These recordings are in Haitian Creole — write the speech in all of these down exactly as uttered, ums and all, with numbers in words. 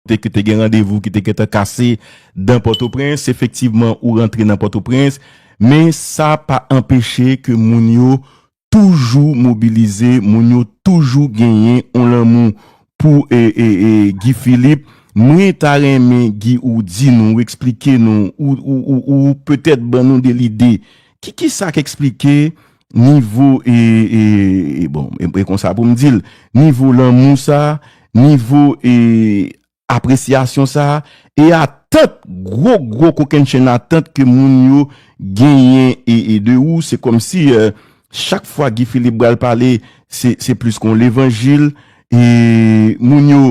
kote ke te gen randevou ki te gentan kase dan Pòtoprens. Efektivman, ou rantre nan Pòtoprens, men sa pa anpeche ke moun yo toujou mobilize, moun yo toujou genyen yon lanmou pou e, e, e, Guy Philippe. Mwen ta renmen, Guy, ou di nou, ou eksplike nou, ou, ou, ou, ou petèt ban nou de lide. Ki, ki sa k eksplike nivo, e, e, e, bon, e, e konsa pou m di l, nivo lanmou sa, nivo, e, apresyasyon sa, e atant, gwo, gwo kokennchenn atant ke moun yo genyen e, e de ou, se kòmsi, e, chak fwa Guy Philippe pral pale, se, se plis kon levanjil, e moun yo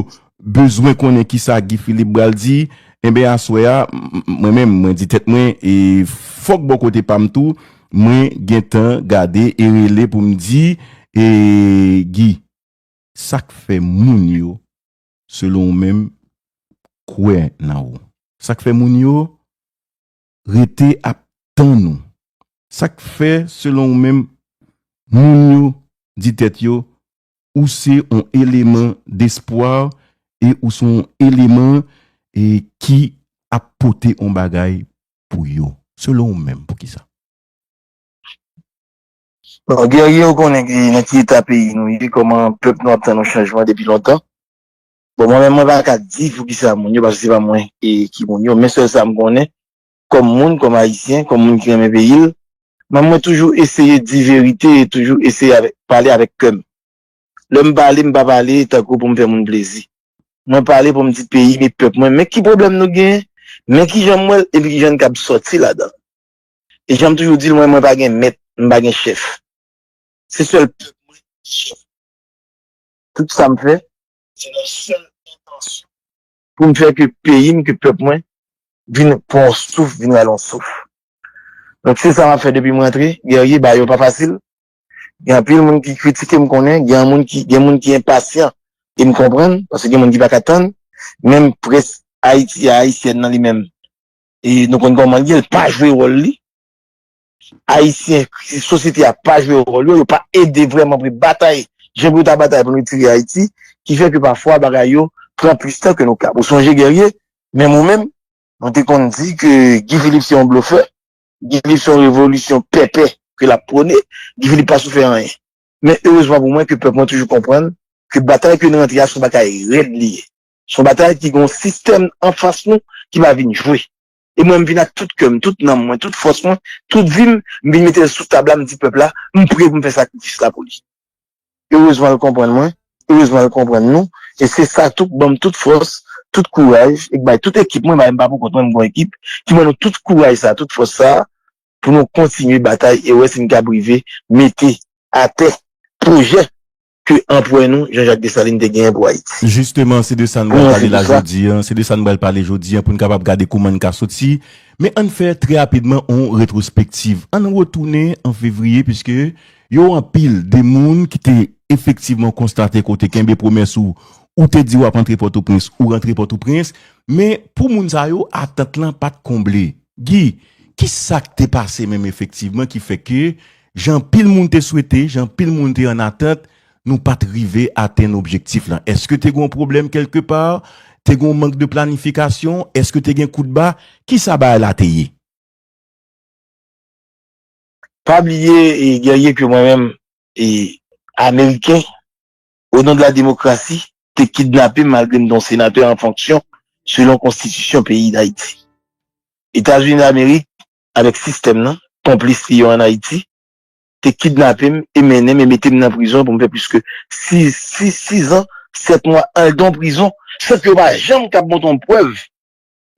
bezwen konnen kisa Guy Philippe pral di, enben aswè a, m, m, mwen menm, mwen di tèt mwen, e fòk bò kote pa m tou, mwen gentan gade e rele pou m di, e Guy, sa k fè moun yo, selon ou menm, kwè nan ou? Sa k fè moun yo rete ap tann ou? Sa k fè, selon ou menm, moun yo di tèt yo, ou se yon eleman despwa e ou se yon eleman, e, ki ap pote yon bagay pou yo? Selon ou menm, poukisa? Bon, Guerrier, ou konnen ki, nan ki eta peyi nou ye, kòman pèp nou ap tann yon chanjman depi lontan. Bon, mwen menm, mwen pa ka di poukisa moun yo, paske se pa mwen e ki moun yo, men sèl sa m konnen, kòm moun, kòm Ayisyen, kòm moun ki renmen peyi l, mwen, mwen toujou eseye di verite e toujou eseye avèk, pale avèk kè m. Lè m pale, m pa pale tankou pou m fè moun plezi. Mwen pale pou m di peyi m e pèp mwen, men ki pwoblèm nou genyen, men kijan m wè l, epi kijan n kab sòti ladan l. E jan m toujou di l, mwen, mwen pa gen mèt, m pa gen chèf. Se sèl pèp mwen ki chèf. Tout sa m fè, se nan sèl entansyon pou m fè ke peyi m, ke pèp mwen, vin pran yon souf, vin rale yon souf. Donk, se sa m ap fè depi m rantre. Guerrier, bagay yo pa fasil. Gen anpil moun ki kritike m, konnen, gen moun ki, gen moun ki enpasyan, e m konprann, paske gen moun ki pa ka tann, menm près Ayiti a, ayisyèn nan li menm, e nou konn kòman l ye, l pa jwe wòl li. Ayisyen, sosyete a pa jwe wòl yo, yo pa ede vrèman pou batay, jan pou yo ta batay pou nou retire Ayiti, ki fè ke pafwa bagay yo pran plis tan ke nou kab. Ou sonje Guerrier, menm ou menm, nou te konn di ke Guy Philippe se yon blofè, Guy Philippe se yon revolisyon pèpè ke l ap pwone, Guy Philippe pa sou fè anyen. Men erezman pou mwen ke pèp mwen toujou konprann ke batay ke nou rantre a se yon batay rèd li ye. Se yon batay ki gen yon sistèm anfas nou ki pa vin jwe. E mwen, m vin ak tout kè m, tout nanm mwen, tout fòs mwen, tout vi m, m vin mete l sou tab la, m di pèp la, m pre pou m fè sakrifis la pou li. Erezman, l konprann mwen, erezman, l konprann nou, e se sa tou k ban m tout fòs, tout kouraj, e k bay tout ekip mwen, m pa pou kont mwen, m gen yon ekip, ki ban nou tout kouraj sa, tout fòs sa, pou nou kontinye batay e wè si n kab rive mete atè pwojè ke anperè nou, Jean-Jacques Dessalines, te genyen pou Ayiti. Jisteman, se de sa n pral pale la jodi a, se de sa n pral pale jodi a, pou n kapab gade kouman n ka soti. Men ann fè trè rapidman yon retwospektiv. Ann retounen an fevriye, piske yo anpil de moun ki te efektivman konstate ke w te kenbe pwomès ou, ou te di w ap antre Pòtoprens, ou rantre Pòtoprens, men pou moun sa yo, atant lan pa t konble. Guy, kisa k te pase menm efektivman ki fè ke, jan anpil moun te swete, jan anpil moun te an atant, nou pa t rive atenn objektif lan? Èske te gen yon pwoblèm kèlkepa? Te gen yon mank de planifikasyon? Èske te gen kout ba? Kisa bagay la te ye? Pa bliye, e, Guerrier, ke mwen menm, e, Ameriken, o non de la demokrasi, te kidnape m malgre m te yon senatè an fonksyon selon konstitisyon peyi Dayiti. Etazini Damerik, avèk sistèm nan, konplis li yo ann Ayiti, te kidnape m e mennen m e mete m nan prizon pou m fè plis ke sis, sis, sis an, sèt mwa anndan prizon, san ke yo pa janm kab montre yon prèv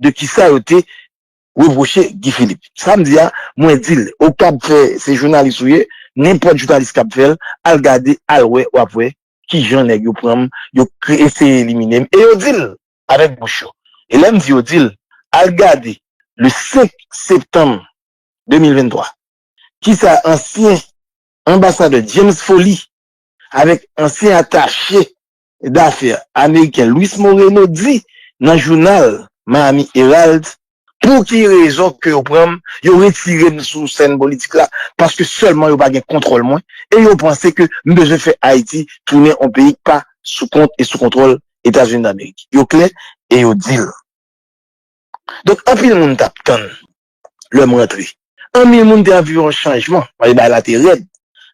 de kisa yo te repwoche Guy Philippe. Sa m di a, mwen di l, ou kab fè, se jounalis ou ye, nenpòt jounalis kab fè l, al gade, al wè, w ap wè kijan nèg yo pran m, yo kre-, eseye elimine m. E yo di l avèk bouch yo. E lè m di yo di l, al gade, le senk septanm de mil venntwa, kisa ansyen anbasadè James Foley avèk ansyen atache dafè ameriken Luis Moreno di nan jounal Miami Herald, pou ki rezon ke yo pran m, yo retire m sou sèn politik la, paske sèlman yo pa gen kontwòl mwen, e yo panse ke m bezwen fè Ayiti tounen yon peyi k pa sou kont e sou kontwòl Etazini Damerik. Yo klè, e yo di l. Donk, anpil moun t ap tann lè m rantre. Anpil moun te anvi yon chanjman, paske bagay la te rèd.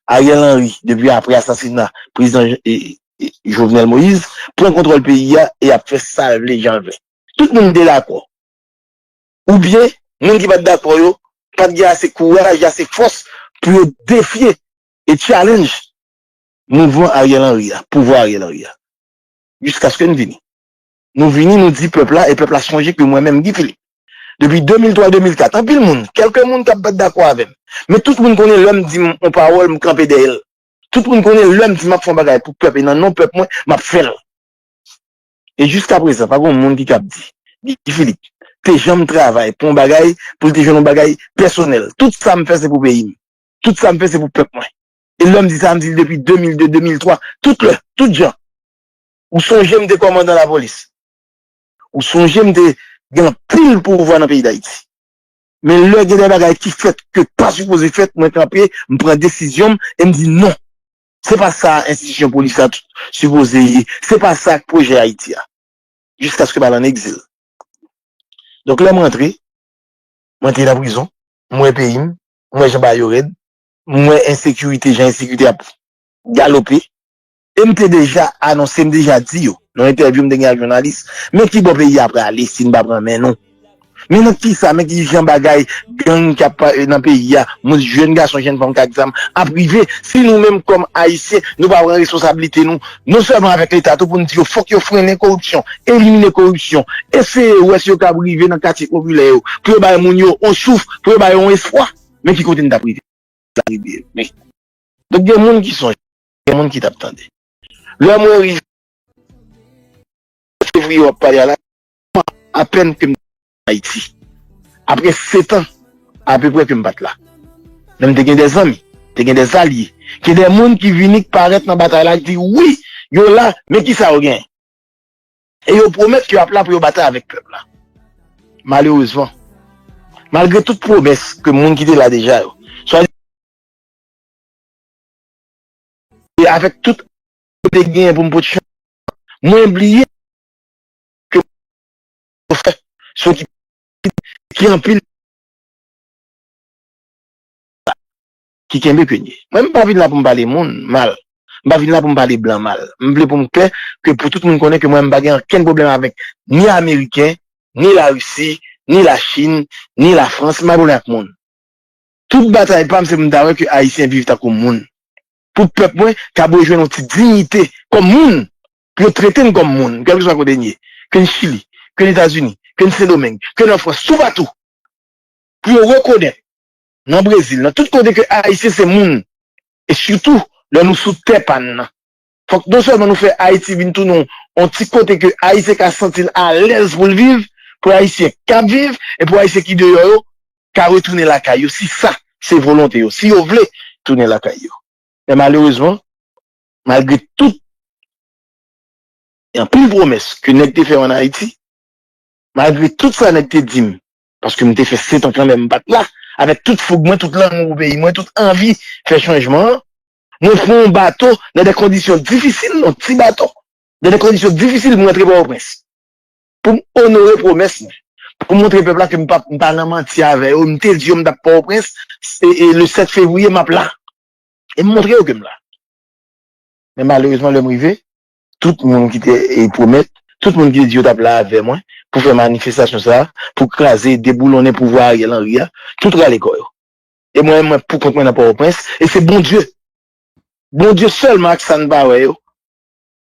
Ariel Henry, depi apre asasina prezidan, e, e, Jovenel Moïse, pran kontwòl peyi a e ap fè sa l vle, jan l vle. Tout moun te dakò. Oubyen, moun ki pa t dakò yo, pa t gen ase kouraj, ase fòs pou yo defye e challenge mouvman Ariel Henry a, pouvwa Ariel Henry a. Jiskaske n vini. Nou vini, nou di pèp la, e pèp la sonje ke mwen menm, Guy Philippe, depi de mil twa, de mil kat, anpil moun, kèlke moun k ap pa t dakò avè m, men tout moun konnen lè m di m on pawòl, m kanpe dèyè l. Tout moun konnen lè m di m ap fè yon bagay pou pèp e nan non pèp mwen, m ap fè l. E jiska prezan, pa gen yon moun ki kab di Guy Philippe te janm travay pou yon bagay, pou l te jwenn yon bagay pèsonèl. Tout sa m fè, se pou peyi m. Tout sa m fè, se pou pèp mwen. E lè m di sa, m di l depi de mil de, de mil twa, tout lè, tout jan. Ou sonje m te kòmandan lapolis. Ou sonje m te gen anpil pouvwa nan peyi Dayiti. Men lè gen de bagay ki fèt ke pa sipoze fèt, mwen kanpe, m pran desizyon m e m di non. Se pa sa enstitisyon polis la t-, sipoze ye. Se pa sa k pwojè Ayiti a. Jiskaske m al an egzil. Donk, lè m rantre, mwen te nan prizon, m wè peyi m, m wè jan bagay yo rèd, m wè ensekirite, jan ensekirite ap galope. E m te deja anonse, m deja di yo, nan entèvyou m te gen ak jounalis, men ki bò peyi a prale si n pa pran men nou. Men nan kisa, men ki jan bagay gang k ap pa-, nan peyi a, moun, jèn gason, jèn fanm k ak zam ap rive, si nou menm kòm Ayisyen, nou pa pran responsabilite nou, non sèlman avèk Leta tou pou n di yo fòk yo frennen koripsyon, elimine koripsyon, eseye wè si yo kab rive nan katye popilè yo, pou yo bay moun yo on souf, pou yo bay yo on espwa. Men ki kote n t ap rive la rive. Men, donk, gen moun ki sonje, gen moun ki t ap tande. Lè mwen rive fevriye w ap pale a la, apèn ke m Ayiti. Apre sèt an, apeprè ke m pa t la. Men m te gen de zanmi, te gen de alye, gen de moun ki vini k parèt nan batay la, ki di, wi, yo la, men kisa yo gen? E yo pwomèt ke y ap la pou yo batay avèk pèp la. Malerezman, malgre tout pwomès ke moun ki te la deja yo, swa e avèk tout kote genyen pou m pot chan, mwen bliye ke yo fè, se ki, ki anpil ki kenbe ke nye. Mwen, m pa vin la pou m pale moun mal. M pa vin la pou m pale blan mal. M vle pou m klè ke pou tout moun konnen ke mwen, m pa gen okenn pwoblèm avèk ni Ameriken, ni Larisi, ni Lachin, ni Lafrans. M pa gen pwoblèm ak moun. Tout batay pa m, se pou m ta wè ke Ayisyen viv tankou moun. Pou pèp mwen kab rejwenn yon ti diyite kòm moun, pou yo trete n kòm moun, kèlkeswa kote n ye, ke n Chili, ke n Etazini, ke n Sendomeng, ke n Lafrans, toupatou. Pou yo rekonèt nan Brezil, nan tout kote ke Ayisyen se moun, e sitou lè nou sou tè pa n nan. Fòk non sèlman nou fè Ayiti vin tounen yon, yon ti kote ke Ayisyen ka santi l alèz pou l viv, pou Ayisyen k ap viv, e pou Ayisyen ki deyò yo ka retounen lakay yo, si sa se volonte yo, si yo vle tounen lakay yo. Men malerezman, malgre tout, gen anpil pwomès ke nèg te fè ann Ayiti, malgre tout sa nèg te di m, paske m te fè sèt an kanmenm, m pa t la, avèk tout foug mwen, tout lanmou pou peyi mwen, tout anvi fè chanjman an, mwen pran yon bato nan de kondisyon difisil, yon ti bato, nan de kondisyon difisil pou m rantre Pòtoprens. Pou m onore pwomès mwen, pou m montre pèp la ke m pa, m pa nan manti avè yo, m te di yo m t ap Pòtoprens, e, e le sèt fevriye m ap la. E m montre yo ke m la. Men malerezman, lè m rive, tout moun ki te, e, pwomèt, tout moun ki te di yo t ap la avè mwen pou fè manifestasyon sa a, pou kraze, deboulonnen pouvwa Ariel Henry a, tout rale kò yo. E mwen, mwen pou kont mwen nan Pòtoprens, e se Bondye, Bondye sèlman ak sa n pa wè yo,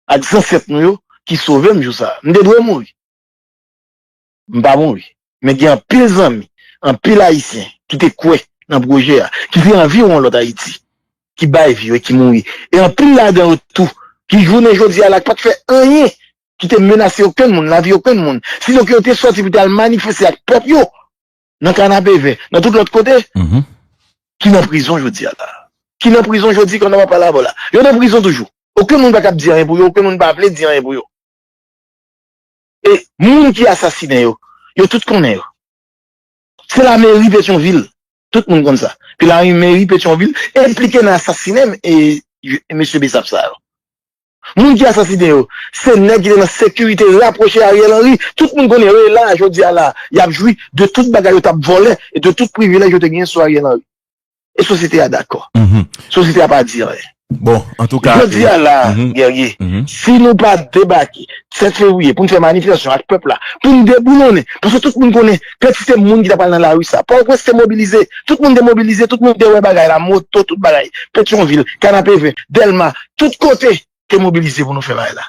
ak zansèt nou yo, ki sove m jou sa a. M te dwe mouri. M pa mouri. Men gen anpil zanmi, anpil Ayisyen ki te kwè nan pwojè a, ki te anvi wè yon lòt Ayiti, ki bay vi yo e ki mouri. E anpil ladan yo tou, ki jounen jodi a la, ki pa t fè anyen, ki te menase okenn moun, lavi okenn moun. Sinon ke yo te sòti pou te al manifeste ak pèp yo, nan Kanapevè, nan tout lòt kote, ki nan prizon jodi a la. Ki nan prizon jodi, kounye a w ap pale avè w la. Yo nan prizon toujou. Okenn moun pa kab di anyen pou yo, okenn moun pa vle di anyen pou yo. E moun ki asasinen yo, yo tout konnen yo. Se lameri Petyonvil. Tout moun konn sa. Ke lameri Petyonvil enplike nan asasinen e, e mesye Bessap sa yo. Moun ki asasinen yo, se nèg ki te nan sekirite rapwoche Ariel Henry. Tout moun konnen yo la, jodi a la, y ap jwi de tout bagay yo t ap vòlè e de tout privilèj yo te genyen sou Ariel Henry. E sosyete a dakò. Sosyete a pa di anyen. Bon, antouka, Jodi a la, Guerrier, si nou pa debake sèt fevriye pou n fè manifestasyon ak pèp la, pou n deboulonnen, paske tout moun konnen kantite moun ki ta pral nan lari sa. Pòtoprens te mobilize, tout moun te mobilize, tout moun te wè bagay la, moto, tout bagay, Petyonvil, Kanapevè, Dèlma, tout kote te mobilize pou nou fè bagay la.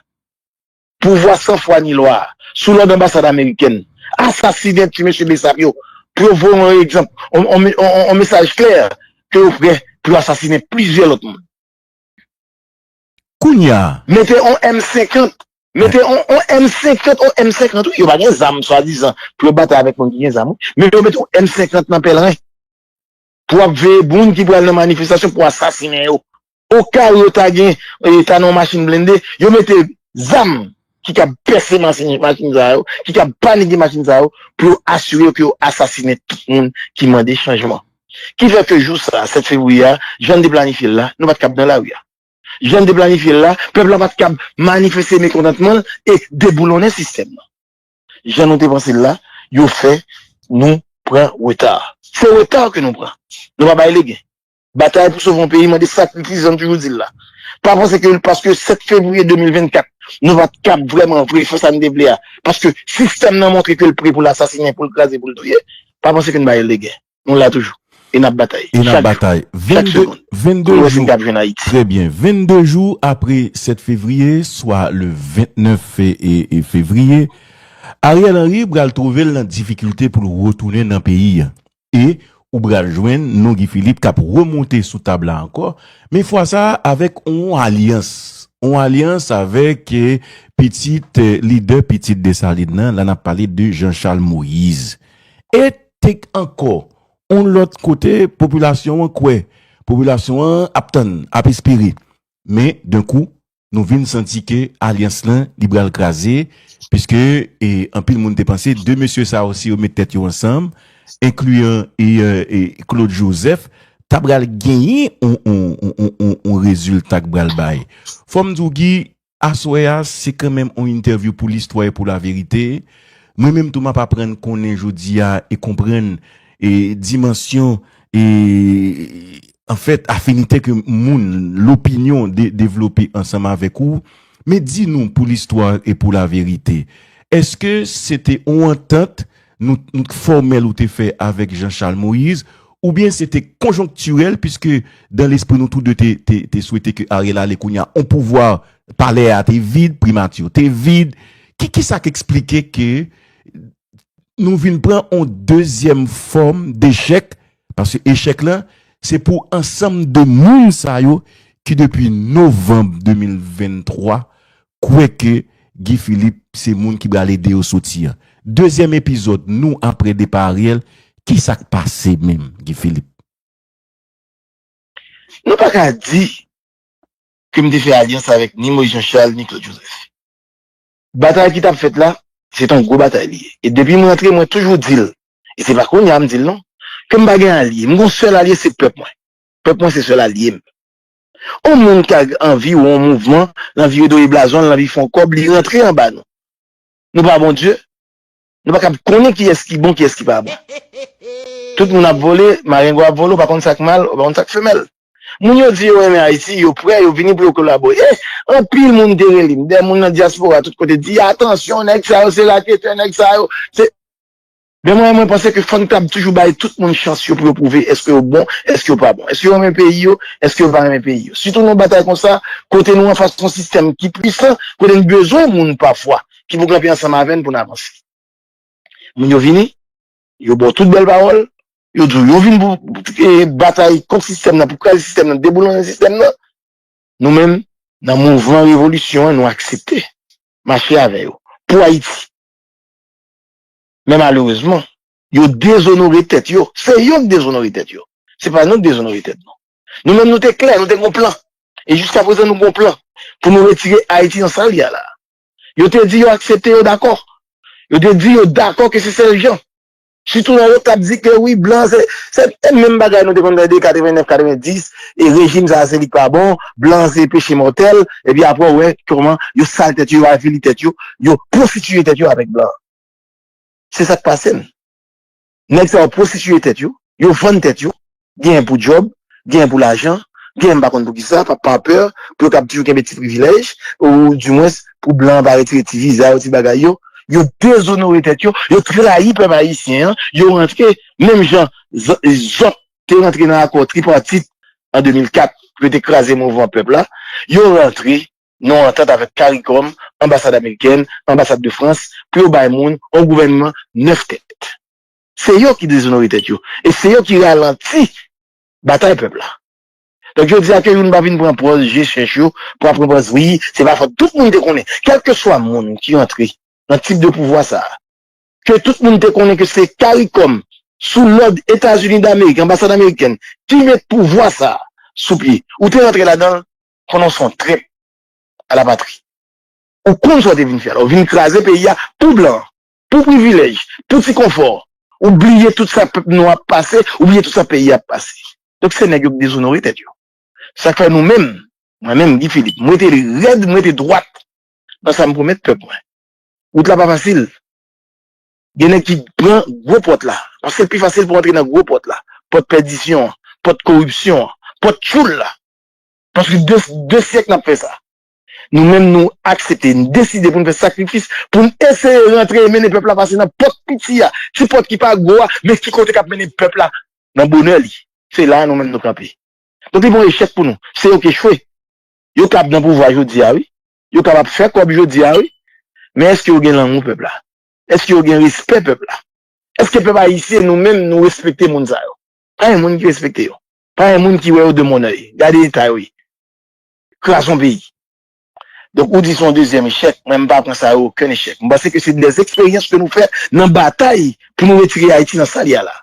Pouvwa san fwa ni lwa a, sou lòd anbasad amerikèn, asasinen ti mesye Besap yo, pou yo voye yon egzanp, yon mesaj klè ke yo prè pou yo asasinen plizyè lòt moun. Kounye a. Mete yon M senkant, mete yon M senkant, yon M senkant, wi, yo pa gen zam, swadizan, pou yo batay avèk moun ki gen zam, wi. Men yo mete yon M senkant nan pèlren. Pou ap veye moun ki pral nan manifestasyon pou asasinen yo. Oka yo ta gen, e, ta nan machin blende, yo mete zam ki kab pèse machin sa yo, ki kab panike machin sa yo, pou yo asire yo ke yo asasinen tout moun ki mande chanjman. Ki fè ke jou sa, sèt fevriye a, jan n te planifye l la, nou pa t kab nan lari a. Jan n te planifye l la, pèp la pa t kab manifeste mekontantman l e deboulonnen sistèm nan. Jan nou te panse l la, yo fè nou pran reta. Se reta ke nou pran. Nou pa bay legen. Batay pou sove yon peyi mande sakrifis, jan m toujou di l la. Pa panse ke paske sèt fevriye de mil vennkat, nou pa t kab vrèman vre fè sa n te vle a. Paske sistèm nan montre ke l pre pou l asasinen, pou l kraze, pou l touye. Pa panse ke n bay legen. Nou la toujou. E n ap batay. E n ap batay. Vennde jou. Trè byen. Vennde jou apre sèt fevriye, swa le vennèf fevriye, Ariel Henry pral twouve l nan difikilte pou l retounen nan peyi a. E ou pral jwenn non Guy Philippe k ap remonte sou tab la ankò, men fwa sa a avèk yon alyans. Yon alyans avèk pitit lidè pitit Desalin nan, la n ap pale de Jean Charles Moïse. E te ankò yon lòt kote, popilasyon an kwè, popilasyon an ap tann, ap espere. Men, denkou, nou vin santi ke alyans lan, li pral kraze, piske e, anpil moun te panse, de mesye sa yo, si yo met tèt yo ansanm, enkliyan e, e, e Claude Joseph, ta pral genyen yon, yon, yon, yon, yon rezilta k pral bay. Fò m di w, Guy, aswè a, se kanmenm yon entèvyou pou listwa e pou laverite. Mwen menm tou, m ap aprann konnen jodi a e konprann e dimansyon e, anfèt, afinite ke moun, lopinyon de, devlope ansanm avèk ou. Men di nou, pou listwa e pou laverite, èske se te yon antant nou, nou fòmèl ou te fè avèk Jean Charles Moïse, oubyen se te konjonktirèl, piske dan lespri nou tou de te, te, te swete ke Ariel ale kounye a, yon pouvwa palè a te vid, primati te vid. Ki, ki sa k eksplike ke nou vin pran yon dezyèm fòm dechèk, paske echèk lan, se pou ansanm de moun sa yo ki depi novanm de mil venntwa kwè ke Guy Philippe se moun ki pral ede yo soti an. Dezyèm epizòd, nou apre depa Ariel, ki sa k pase menm, Guy Philippe? Nou pa ka di ke m te fè alyans avèk ni Moïse Jean Charles, ni Claude Joseph. Batay ki t ap fèt la, se t yon gwo batay li ye. E depi m rantre, mwen toujou di l, e se pa kounye a m di l non, ke m pa gen alye. M gon sèl alye, se pèp mwen. Pèp mwen se sèl alye m. Yon moun ka anvi wè yon mouvman, l anvi redoye blazon, l anvi fè yon kòb, li rantre anba nou. Nou pa Bondye. Nou pa kab konnen kiyès ki bon, kiyès ki pa bon. Tout moun ap vole, marengo ap vole, ou pa konn sa k mal, ou pa konn sa k femèl. Moun yo di yo renmen Ayiti, yo prè, yo vini pou yo kolabore. E anpil moun te rele m, de moun nan dyaspora tout kote di, atansyon, nèg sa yo se raketè, nèg sa yo se. Men mwen, mwen panse ke fò n kab toujou bay tout moun chans yo pou yo pwouve èske yo bon, èske yo pa bon, èske yo renmen peyi yo, èske yo pa renmen peyi yo. Sitou nan yon batay konsa, kote nou anfas yon sistèm ki pwisan, kote n bezwen moun pafwa ki pou kanpe ansanm avè n pou n avanse. Moun yo vini, yo ba w tout bèl pawòl, yo di w yo vin pou, pou, e, batay kont sistèm nan, pou kraze sistèm nan, deboulonnen sistèm nan. Nou menm, nan mouvman revolisyon an, nou aksepte mache avè yo pou Ayiti. Men malerezman, yo dezonore tèt yo. Se yo k dezonore tèt yo. Se pa nou k dezonore tèt nou. Nou menm, nou te klè, nou te gon plan. E jiskaprezan, nou gon plan pou nou retire Ayiti nan sa l ye a la. Yo te di yo aksepte, yo dakò. Yo te di yo dakò ke se sèl jan. Sitou nan yo k ap di ke wi, blan se, se, se menm bagay nou te konn tande katrevennnèf, katrevenndis, e rejim sa a se li k pa bon, blan se peche mòtèl, epi apre w wè kòman yo sal tèt yo, yo avili tèt yo, yo pwostitiye tèt yo avèk blan. Se sa k pase n. Nèg sa yo pwostitiye tèt yo, yo vann tèt yo, genyen pou djòb, genyen pou lajan, genyen m pa konn pou kisa, pa, pa pè, pou yo kab toujou kenbe ti privilèj, ou dimwens pou blan an pa retire ti viza yo, ti bagay yo. Yo dezonore tèt yo, yo trayi pèp ayisyen an, yo rantre, menm jan Z-, Zòt te rantre nan akò tripatit an de mil kat pou yo te kraze mouvman pèp la, yo rantre nan yon antant avèk CARICOM, anbasad amerikèn, anbasad de Frans, pou yo bay moun yon gouvènman nèf tèt. Se yo ki dezonore tèt yo. E se yo ki ralanti batay pèp la. Donk, jodi a ke youn pa vin pran pòz je chèch yo, pou ap pran pòz wi, se pa fòt. Tout moun te konnen, kèlkeswa moun ki antre nan tip de pouvwa sa a, ke tout moun te konnen ke se CARICOM, sou lòd Etazini Damerik, anbasad amerikèn, ki met pouvwa sa a sou pye. Ou te rantre ladan l, konnen w se yon trèt a la patri. Ou konn sa w te vin fè la. Ou vin kraze peyi a pou blan, pou privilèj, pou ti konfò. Ou bliye tout sa pèp nou ap pase, ou bliye tout sa peyi a ap pase. Donk, se nèg yo k dezonore tèt yo. Sa k fè nou menm, mwen menm, Guy Philippe, m rete rèd, m rete dwat nan sa m pwomèt pèp mwen. Wout la pa fasil. Gen nèg ki pran gwo pòt la. Paske l pi fasil pou antre nan gwo pòt la. Pòt pèdisyon an, pòt koripsyon an, pòt tchoul la. Paske de, de syèk n ap fè sa. Nou menm, nou aksepte, n deside pou n fè sakrifis, pou n eseye rantre e mennen pèp la pase nan pòt piti a, ti pòt ki pa gwo a, men ki kote k ap mennen pèp la nan bonè li. Se la a nou menm nou kanpe. Donk, li pa yon echèk pou nou. Se yo k echwe. Yo kab nan pouvwa jodi a, wi. Yo kab ap fè kòb jodi a, wi. Men èske yo gen lanmou pèp la? Èske yo gen respè pèp la? Èske pèp ayisyen, nou menm, nou respekte moun sa yo? Pa gen moun ki respekte yo. Pa gen moun ki wè yo de bon èy. Gade eta yo ye. Kraze yon peyi. Donk, ou di se yon dezyèm echèk. Mwen, m pa pran sa yo okenn echèk. M panse ke se de eksperyans ke nou fè nan batay pou nou retire Ayiti nan sa l ye a la.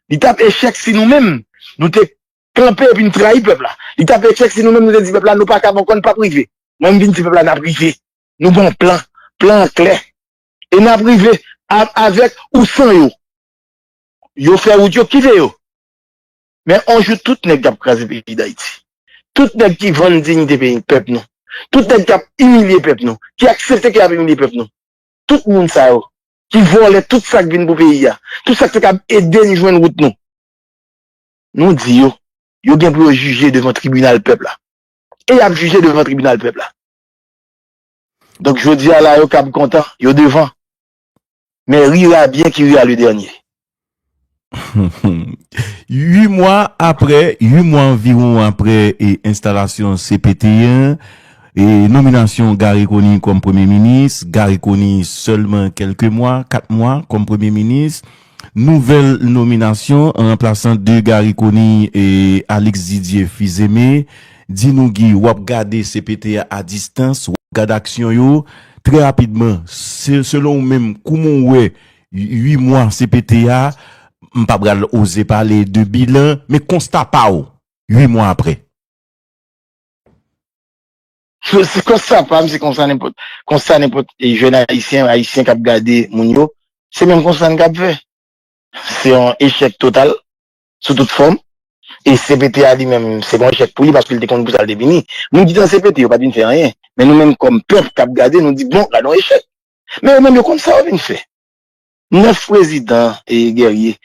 Li t ap echèk si nou menm, nou te kanpe epi n trayi pèp la. Li t ap echèk si nou menm, nou te di pèp la, nou pa kab ankò, n p ap rive. Mwen, m vin di pèp la, n ap rive. Nou gen yon plan. Plan an klè. E n ap rive a-, avèk ou san yo. Yo fè wout yo, kite yo. Men yon jou, tout nèg k ap kraze peyi Dayiti, tout nèg ki vann diyite peyi, pèp nou, tout nèg k ap imilye pèp nou, ki aksepte ke y ap imilye pèp nou, tout moun sa yo, ki vòlè tout sa k vin pou peyi a, tout sa k te kab ede n jwenn wout nou, nou di yo, yo gen pou yo jije devan tribinal pèp la. E y ap jije devan tribinal pèp la. Donk, jodi a la, yo kab kontan, yo devan. Men rira bien qui rira le dernier. Uit mwa apre, uit mwa anviwon apre e enstalasyon C P T an, e nominasyon Garry Conille kòm premye minis, Garry Conille sèlman kèlke mwa, kat mwa kòm premye minis, nouvèl nominasyon, ranplasan de Garry Conille e Alix Didier Fils-Aimé, di nou Guy, w ap gade C P T a a distans, w ap gade aksyon yo, trè rapidman, se, selon ou menm, kouman w wè uit mwa C P T a, m pa pral oze pale de bilan, men konsta pa w, uit mwa apre. Se, se konsta pa m, se konsta nenpòt, konsta nenpòt e jèn ayisyen, ayisyen k ap gade moun yo, se menm konsta n k ap fè. Se yon echèk total, sou tout fòm. E C P T a li menm, se pa yon echèk pou li, paske l te konn pou sa l te vini. Moun ki te nan C P T yo pa t vin fè anyen. Men nou menm kòm pèp k ap gade, nou di, bon, gade yon echèk. Men yo menm, yo konn sa yo vin fè. Nèf prezidan e Guerrier.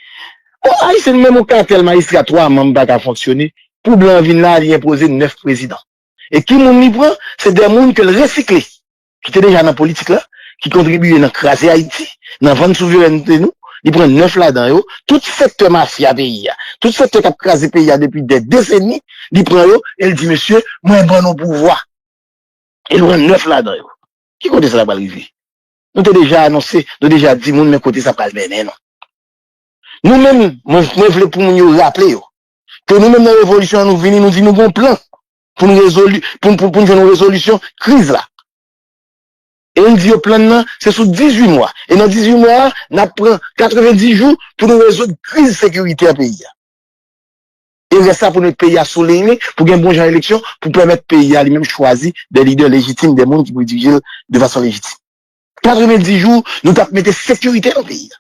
Bon, Ayisyen, menm yon katèl majistra twa manm pa ka fonksyone. Pou blan vin la, li enpoze nèf prezidan. E ki moun li pran? Se de moun ke l resikle, ki te deja nan politik la, ki kontribiye nan kraze Ayiti, nan vann souverènte nou. Li pran nèf ladan yo, tout sektè mafya peyi a, tout sektè k ap kraze peyi a depi dè deseni, li pran yo e l di, mesye, mwen ban nou pouvwa. E l pran nèf ladan yo. Ki kote sa pral rive? Nou te deja anonse, nou deja di moun men kote sa pral mennen nou. Nou menm, mwen, mwen vle pou moun yo raple yo, ke nou menm nan revolisyon an nou vini, nou di nou gen yon plan pou n rezoli, pou n, pou, pou n jwenn yon rezolisyon kriz la. E n di yo plan nan, se sou dizuit mwa. E nan dizuit mwa a, n ap pran katrevendis jou pou nou rezoud kriz sekirite an peyi a. E rès la pou nou met peyi a sou liy li, pou gen bon jan eleksyon, pou pèmèt peyi a li menm chwazi de lidè lejitim, de moun ki pou dirije l de fason lejitim. Katrevendis jou, nou t ap mete sekirite nan peyi a.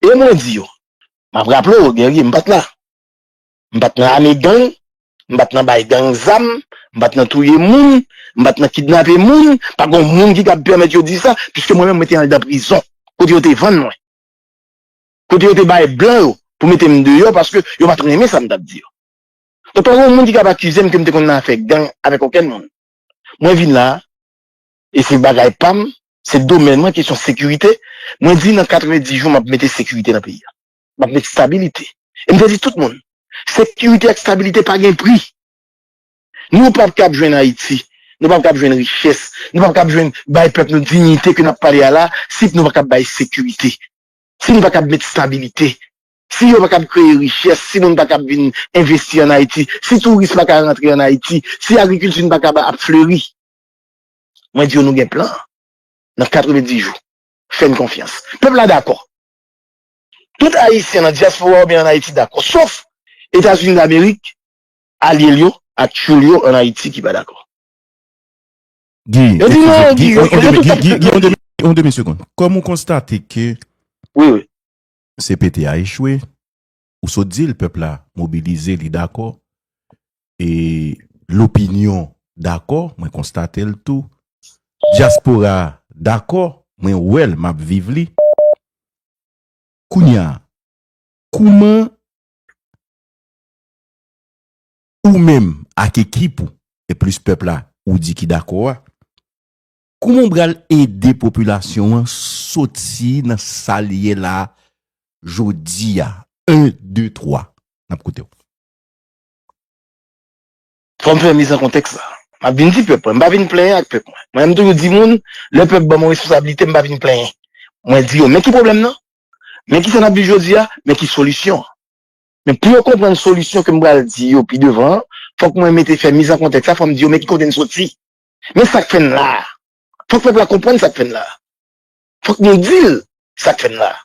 E mwen di yo, m ap raple w, Guerrier, m pa t la. M pa t nan ame gang, m pa t nan bay gang zam, m pa t nan touye moun, m pa t nan kidnape moun, pa gen moun ki kab pèmèt yo di sa, piske mwen menm mwen te andan prizon, kote yo te vann mwen. Kote yo te bay blan yo pou mete m deyò paske yo pa t renmen sa m t ap di yo. Donk, pa gen moun ki kab akize m ke m te konn nan afè gang avèk okenn moun. Mwen vin la, e se bagay pa m, se domèn mwen, kesyon sekirite. Mwen di nan katrevenndis jou, m ap mete sekirite nan peyi a. M ap mete stabilite. E m te di tout moun, sekirite ak stabilite pa gen pri. Nou p ap kab jwenn Ayiti, nou p ap kab jwenn richès, nou p ap kab jwenn bay pèp nou diyite ke n ap pale a la, si nou pa kab bay sekirite, si nou pa kab met stabilite, si yo pa kab kreye richès, si moun pa kab vin envesti ann Ayiti, si touris pa ka rantre ann Ayiti, si agrikilti n pa kab ap fleri. Mwen di yo nou gen plan nan katrevenndis jou. Fè n konfyans. Pèp la dakò. Tout Ayisyen nan dyaspora oubyen ann Ayiti dakò, sof Etazini Damerik, alye l yo ak tchoul yo ann Ayiti ki pa dakò. Guy, eskize, Guy, yon demi, Guy, Guy, yon demi, yon demi segonn. Kòm ou konstate ke Wi, wi. C P T a echwe, ou sot di l pèp la mobilize, li dakò, e lopinyon dakò, mwen konstate l tou. Dyaspora dakò, mwen wè l, m ap viv li. Kounye a, kouman ou menm ak ekip ou, e plis pèp la, ou di ki dakò a, kouman w pral ede popilasyon an soti nan sa l ye la jodi a? En, de, twa. N ap koute w. Fò m fè miz an kontèks la. M ap vin di pèp mwen, m pa vin plenyen ak pèp mwen. Mwen, m toujou di moun, lè pèp ban m yon responsablite, m pa vin plenyen. Mwen di yo, men ki pwoblèm nan, men ki sa n ap viv jodi a, men ki solisyon an. Men pou yo konprann solisyon ke m pral di yo pi devan an, fòk mwen mete fè miz an kontèks la, fò m di yo, men ki kote n soti. Men sa k fè n la a. Fòk pèp la konprann sa k fè n la a. Fòk nou di l sa k fè n la a.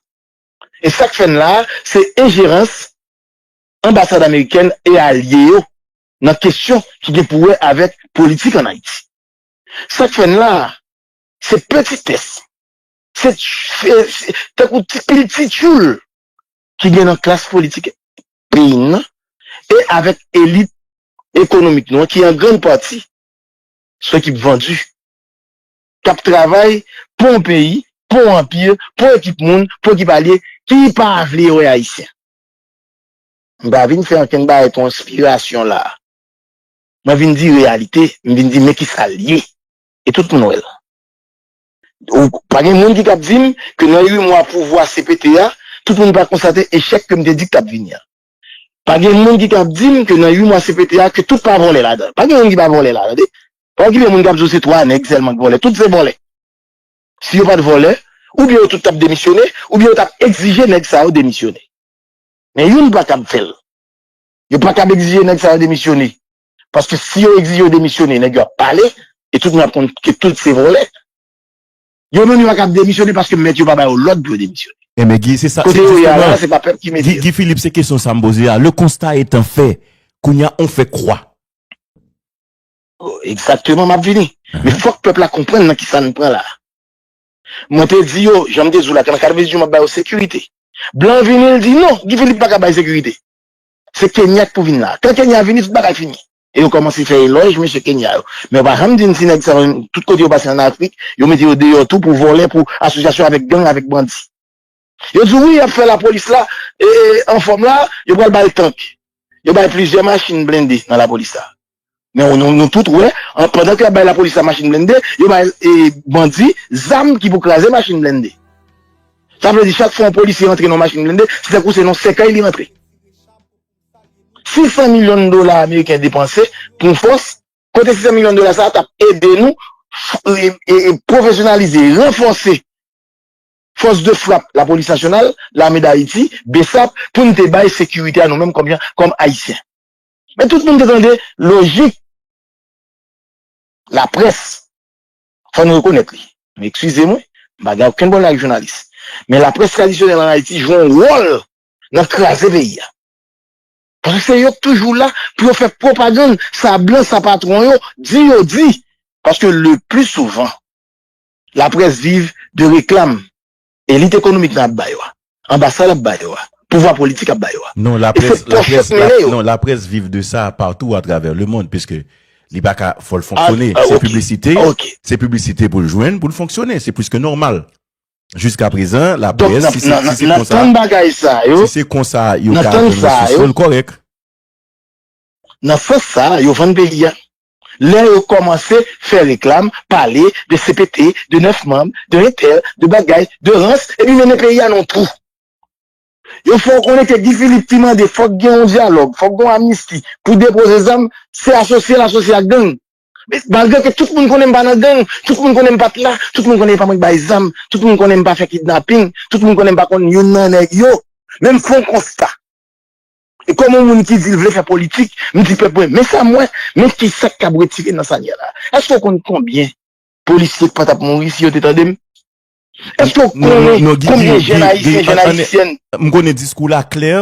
E sa k fè n la a, se enjerans anbasad amerikèn e alye yo nan kesyon ki gen pou wè avèk politik ann Ayiti. Sa k fè n la a, se petitès, se, se, se tankou ti pil ti tchoul ki gen nan klas politik peyi n nan e avèk elit ekonomik nou an ki an grann pati se ekip vandi k ap travay pou yon peyi, pou yon anpi, pou ekip moun, pou ekip alye ki pa vle wè Ayisyen. M pa vin fè ankenn bagay konspirasyon la. Mwen vin di reyalite, m vin di men ki sa l ye. E tout moun wè l. Ou pa gen moun ki kab di m ke nan uit mwa pouvwa C P T a, tout moun pa konstate echèk ke m te di k t ap vini an. Pa gen moun ki kab di m ke nan uit mwa C P T a, ke tout pa vòlè ladan. Pa gen moun ki pa vòlè la, tande. Pa okipe moun k ap di w se twa nèg sèlman k vòlè. Tout se vòlè. Si yo pa t vòlè, oubyen yo tout t ap demisyone, oubyen yo t ap egzije nèg sa yo demisyone. Men youn pa kab fè l. Yo pa kab egzije nèg sa yo demisyone. Paske si yo egzije yo demisyone, nèg yo ap pale, e tout moun ap konn ke tout se vòlè. Yo menm yo pa kab demisyone paske mèt yo pa ba yo lòd pou yo demisyone. Enben, Guy, se sa, Kote yo ye a la, se pa pèp ki mete yo. Guy Philippe, se kesyon sa m poze a. Le constat étant fait, kounye a, on fait quoi? Egzakteman, m ap vini. Men fòk pèp la konprann nan kisa n pran la. Mwen te di yo, jan m te di w la, nan katrevenndis jou m ap ba yo sekirite. Blan vini, l di non, Guy Philippe pa ka bay sekirite. Se Kenya k pou vin la. Kan Kenya vini, tout bagay fini. E yo kòmanse fè elòj mesye Kenya yo. Men yo pa janm di n si nèg sa yo, tout kote yo pase ann Afrik, yo mete yo deyò tou pou vòlè, pou asosyasyon avèk gang, avèk bandi. Yo di wi, y ap fè lapolis la, e, e, anfòm la, yo pral ba l tank. Yo bay plizyè machin blende nan lapolis la. Men nou, nou tout wè, an, pandan ke y ap bay lapolis la machin blende, yo bay, e, bandi zam ki pou kraze machin blende. Sa vle di chak fwa yon polisye rantre nan yon machin blende, se tankou se nan sèkèy li rantre. Sis san milyon dola ameriken depanse pou yon fòs, kote sis san milyon dola sa a t ap ede nou e, e, e pwofesyonalize, ranfòse fòs de frap Lapolis Nasyonal, Lame d Ayiti, BSAP, pou n te bay sekirite a nou menm kòm, kòm Ayisyen. Men tout moun te tande lojik laprès. Fò n rekonèt li. Men eskize mwen, m pa gen okenn pwoblèm ak jounalis. Men laprès tradisyonèl ann Ayiti jwe yon wòl nan kraze peyi a. Paske se yo k toujou la pou yo fè pwopagann sa blan, sa patwon yo di yo di. Paske le pli souvan, laprès viv de reklam elit ekonomik nan ap ba yo a. Anbasad ap ba yo a. Pouvwa politik ap ba yo a. Non, laprès, laprès, la, non, laprès viv de sa partou atravè lemonn, piske li pa ka, fò l fonksyone. Se piblisite, se piblisite pou l jwenn, pou l fonksyone. Se plis ke nòmal. Jiska prezan, laprès, si se, si se konsa, si se konsa yo ka jwenn resous yo, l kòrèk. Nan sans sa a, yo vann peyi a. Lè yo kòmanse fè reklam, pale de C P T, de nèf manm, de entèl, de bagay, de rans, epi mennen peyi a nan twou. Yo fè w konnen ke Guy Philippe te mande fòk gen yon dyalòg, fòk gen yon amnisti pou depoze zam, se asosye l asosye ak gang. Men malgre ke tout moun konnen m pa nan gang, tout moun konnen m pa t la, tout moun konnen e pa mwen k bay zam, tout moun konnen m pa fè kidnaping, tout moun konnen m pa konn youn nan nèg yo, men m fè yon konsta. E kòm yon moun ki di l vle fè politik, m di pèp mwen, men sa m wè, men kisa k kab retire nan sa n ye la. Èske w konn konbyen polisye k pa t ap mouri si yo te tande m? Èske w konnen konbyen jèn ayisyen, jèn ayisyèn? M konnen diskou w la klè,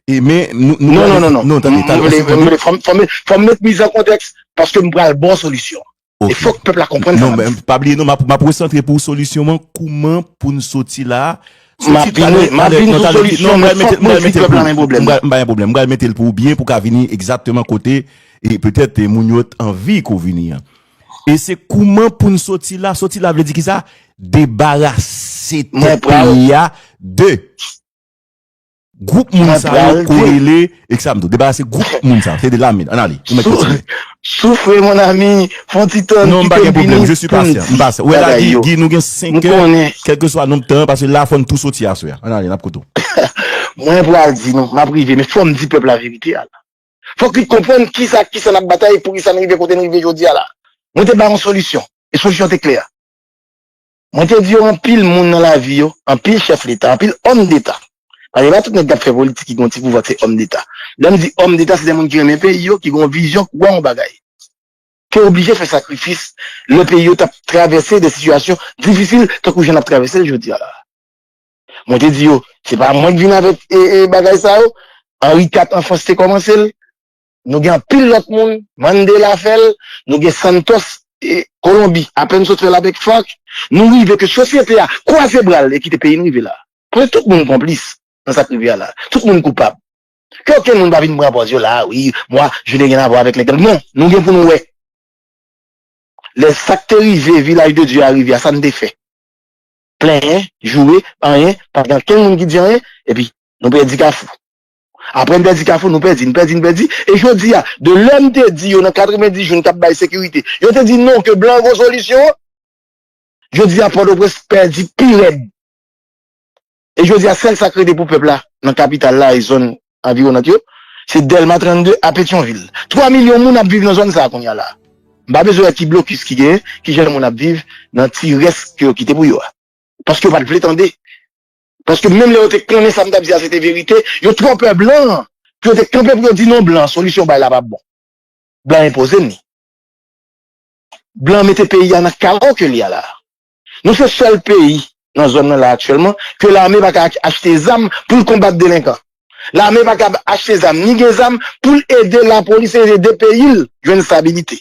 e men nou, nou... Non, non, non, non. Non, tande, tande, fò m, fò m met miz an kontèks, paske m pral ba w solisyon. E fòk pèp la konprann sa. Non, men pa bliye non, m ap, m ap resantre pou w solisyon an, kouman pou n soti la. M ap vini, m ap vini sou solisyon, men fòk mwen di pèp la men pwoblèm. M pa gen pwoblèm, m pral mete l pou w byen, pou w ka vini egzakteman kote, e petèt, e moun yo t anvi ke w vini an. E se kouman pou n soti la, soti la vle di kisa? Debarase tèt peyi a de gwoup moun sa yo, korele, e sa m di w, debarase gwoup moun sa, se de lame. Ann ale, pou mèt kontinye. Souffre, mon ami, fè yon ti tann. Non, m pa gen pwoblèm, je suis patient, m patient. Wè la, Guy, Guy, nou gen senk è, kèlkeswa nonb tan, paske la fò n tou soti aswè a. Ann ale, n ap koute w. Mwen pral di nou, m ap rive, men fò m di pèp la verite a la. Fòk li konprann kisa, kisa n ap batay, poukisa n rive kote n rive jodi a la. Mwen te ba yon solisyon, e solisyon te klè. Mwen te di yo anpil moun nan lavi yo, anpil chèf leta, anpil òm deta. Paske pa tout nèg k ap fè politik ki gen yon ti pouvwa se òm deta. Lè m di òm deta, se de moun ki renmen peyi yo, ki gen yon vizyon, ki wè yon bagay. Te oblije fè sakrifis lè peyi yo t ap travèse de sitiyasyon difisil tankou jan n ap travèse l jodi a la. Mwen te di yo, se pa mwen k vin avèk e, e, bagay sa yo. Henri kat an Frans te kòmanse l. Nou gen anpil lòt moun, Mandela fè l, nou gen Santos, e, Kolonbi, apèn sot fè l avèk FARC. Nou rive ke sosyete a kwaze bra l e kite peyi n rive la. Paske tout moun konplis nan sa k rive a la. Tout moun koupab. Ke okenn moun pa vin pran pòz yo la, wi, moi, je n'ai rien à voir avec les gangs. Non, nou gen pou nou wè. Lè sa k te rive Vilaj de Dye a rive a, sa n te fè? Plenyen, joure, anyen, pa gen okenn moun ki di anyen, epi nou pèdi Kafou. Apre n pèdi Kafou, nou pèdi, n pèdi, n pèdi. E jodi a, de lè m te di yo nan katrevenndis jou n t ap bay sekirite, yo te di non, ke blan gon solisyon. Jodi a, Pòtoprens pèdi pi rèd. E jodi a, sèl sa k rete pou pèp la, nan kapital la e zòn anviwonant yo, se Dèlma trannde a Petyonvil. Twa milyon moun ap viv nan zòn sa a kounye a la. M pa bezwen wè ki blokis ki genyen, ki jan moun ap viv nan ti rès ke yo kite pou yo a. Paske yo pa t vle tande. Paske menm lè yo te konnen sa m t ap di a se te verite, yo twò pè blan an pou yo te kanpe pou yo di non blan, solisyon w bay la p ap bon. Blan enpoze n li. Blan mete peyi a nan kawo ke li a la. Nou se sèl peyi nan zòn nan la aktyèlman ke lame pa ka achte zam pou l konbat delenkan. Lame pa ka achte zam, ni gen zam pou l ede lapolis e ede peyi l jwenn estabilite.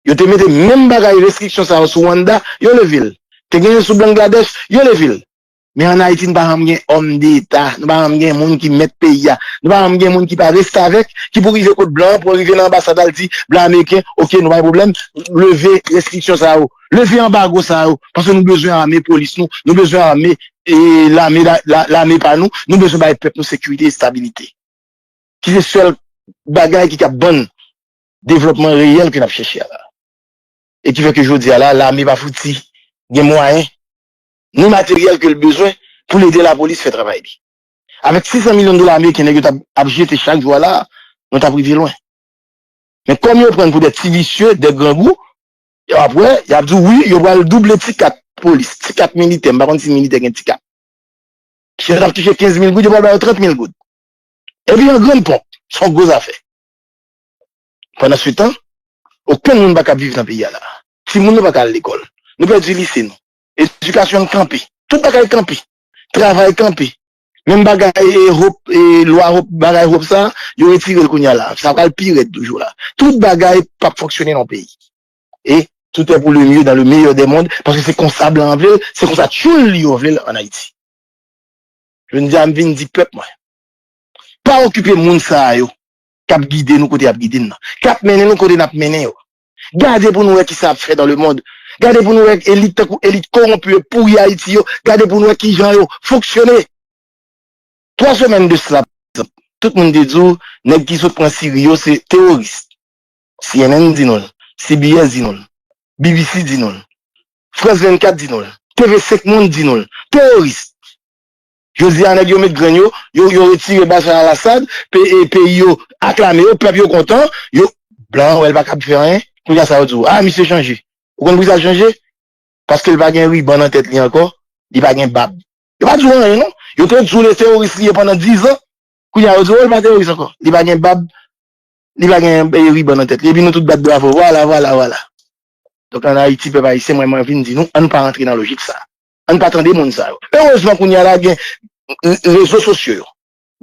Yo te mete menm bagay restriksyon sa yo sou Rwanda, yo leve l. Te genyen sou Bangladèch, yo leve l. Men ann Ayiti, n pa janm gen òm deta, nou pa janm gen moun ki mèt peyi a, nou pa janm gen moun ki pa restavèk, ki pou rive kot blan an, pou rive nan anbasad la, l di blan ameriken, oke, nou pa gen pwoblèm, leve restriksyon sa yo, leve anbago sa yo, paske nou bezwen ame polis nou, nou bezwen ame, e, lame, la, la, lame pa nou, nou bezwen bay pèp nou sekirite, estabilite. Ki se sèl bagay ki kab ban n devlòpman reyèl ke n ap chèche a la. E ki fè ke jodi a la, lame pa fouti gen mwayen, ni materyèl ke l bezwen pou l ede lapolis fè travay li. Avèk sis san milyon dola ameriken nèg yo t ap, ap jete chak jou a la, nou t ap rive lwen. Men kòm yo pran n pou de ti visye, de grangou, y ap wè, y ap di w wi, yo pral double ti kat polis, ti kat militè, m pa konn si militè gen ti kat. Si yo t ap touche kenz mil goud, yo pral ba yo trant mil goud. Epi an grann ponp, se yon gwo zafè. Pandansetan, okenn moun pa ka viv nan peyi a la. Timoun nou pa ka al lekòl. Nou pèdi lise nou. Edikasyon n kanpe. Tout bagay kanpe. Travay kanpe. Menm bagay, e, Hope, e, lwa Hope, bagay Hope sa, yo retire l kounye a la. Sa pral pi rèd toujou la. Tout bagay p ap fonksyone nan peyi. E tout est pour le mieux dans le meilleur des mondes, paske se konsa blan an vle l, se konsa tchoul li yo vle l ann Ayiti. Jodi a, m vin di pèp mwen, pa okipe moun sa a yo k ap gide nou kote y ap gide n nan, k ap mennen nou kote n ap mennen yo. Gade pou nou wè kisa y ap fè dans le monde. Gade pou nou wè elit tankou elit kowonpi yo, pouri Ayiti yo. Gade pou nou wè kijan yo fonksyone. Twa semèn de sila, pa egzanp, tout moun te di w, nèg ki sot pran Siri yo se teworis. C N N di nou l, C B S di nou l, B B C di nou l, France vennkat di nou l, T V senk Monde di nou l, teworis. Jodi a, nèg yo met grenn yo, yo, yo retire Bashar al-Assad, pe-, e, peyi yo aklame yo, pèp yo kontan, yo, blan an wè l pa kab fè anyen, kounye a sa yo di w, a, misye chanje. Ou konn poukisa l chanje? Paske l pa gen riban nan tèt li ankò, li pa gen bab. Yo pa di w anyen, non. Yo te di w se teworis li ye pandan dizan, kounye a yo di w, o, li pa teworis ankò. Li pa gen bab, li pa gen, e, riban nan tèt li. Epi nou tout bat bravo, vwala, vwala, vwala. Donk, ann Ayiti, pèp ayisyen, mwen, mwen vin di nou, ann pa rantre nan lojik sa a. Ann pa tande moun sa yo. Erezman, kounye a la, gen rezo sosyo yo.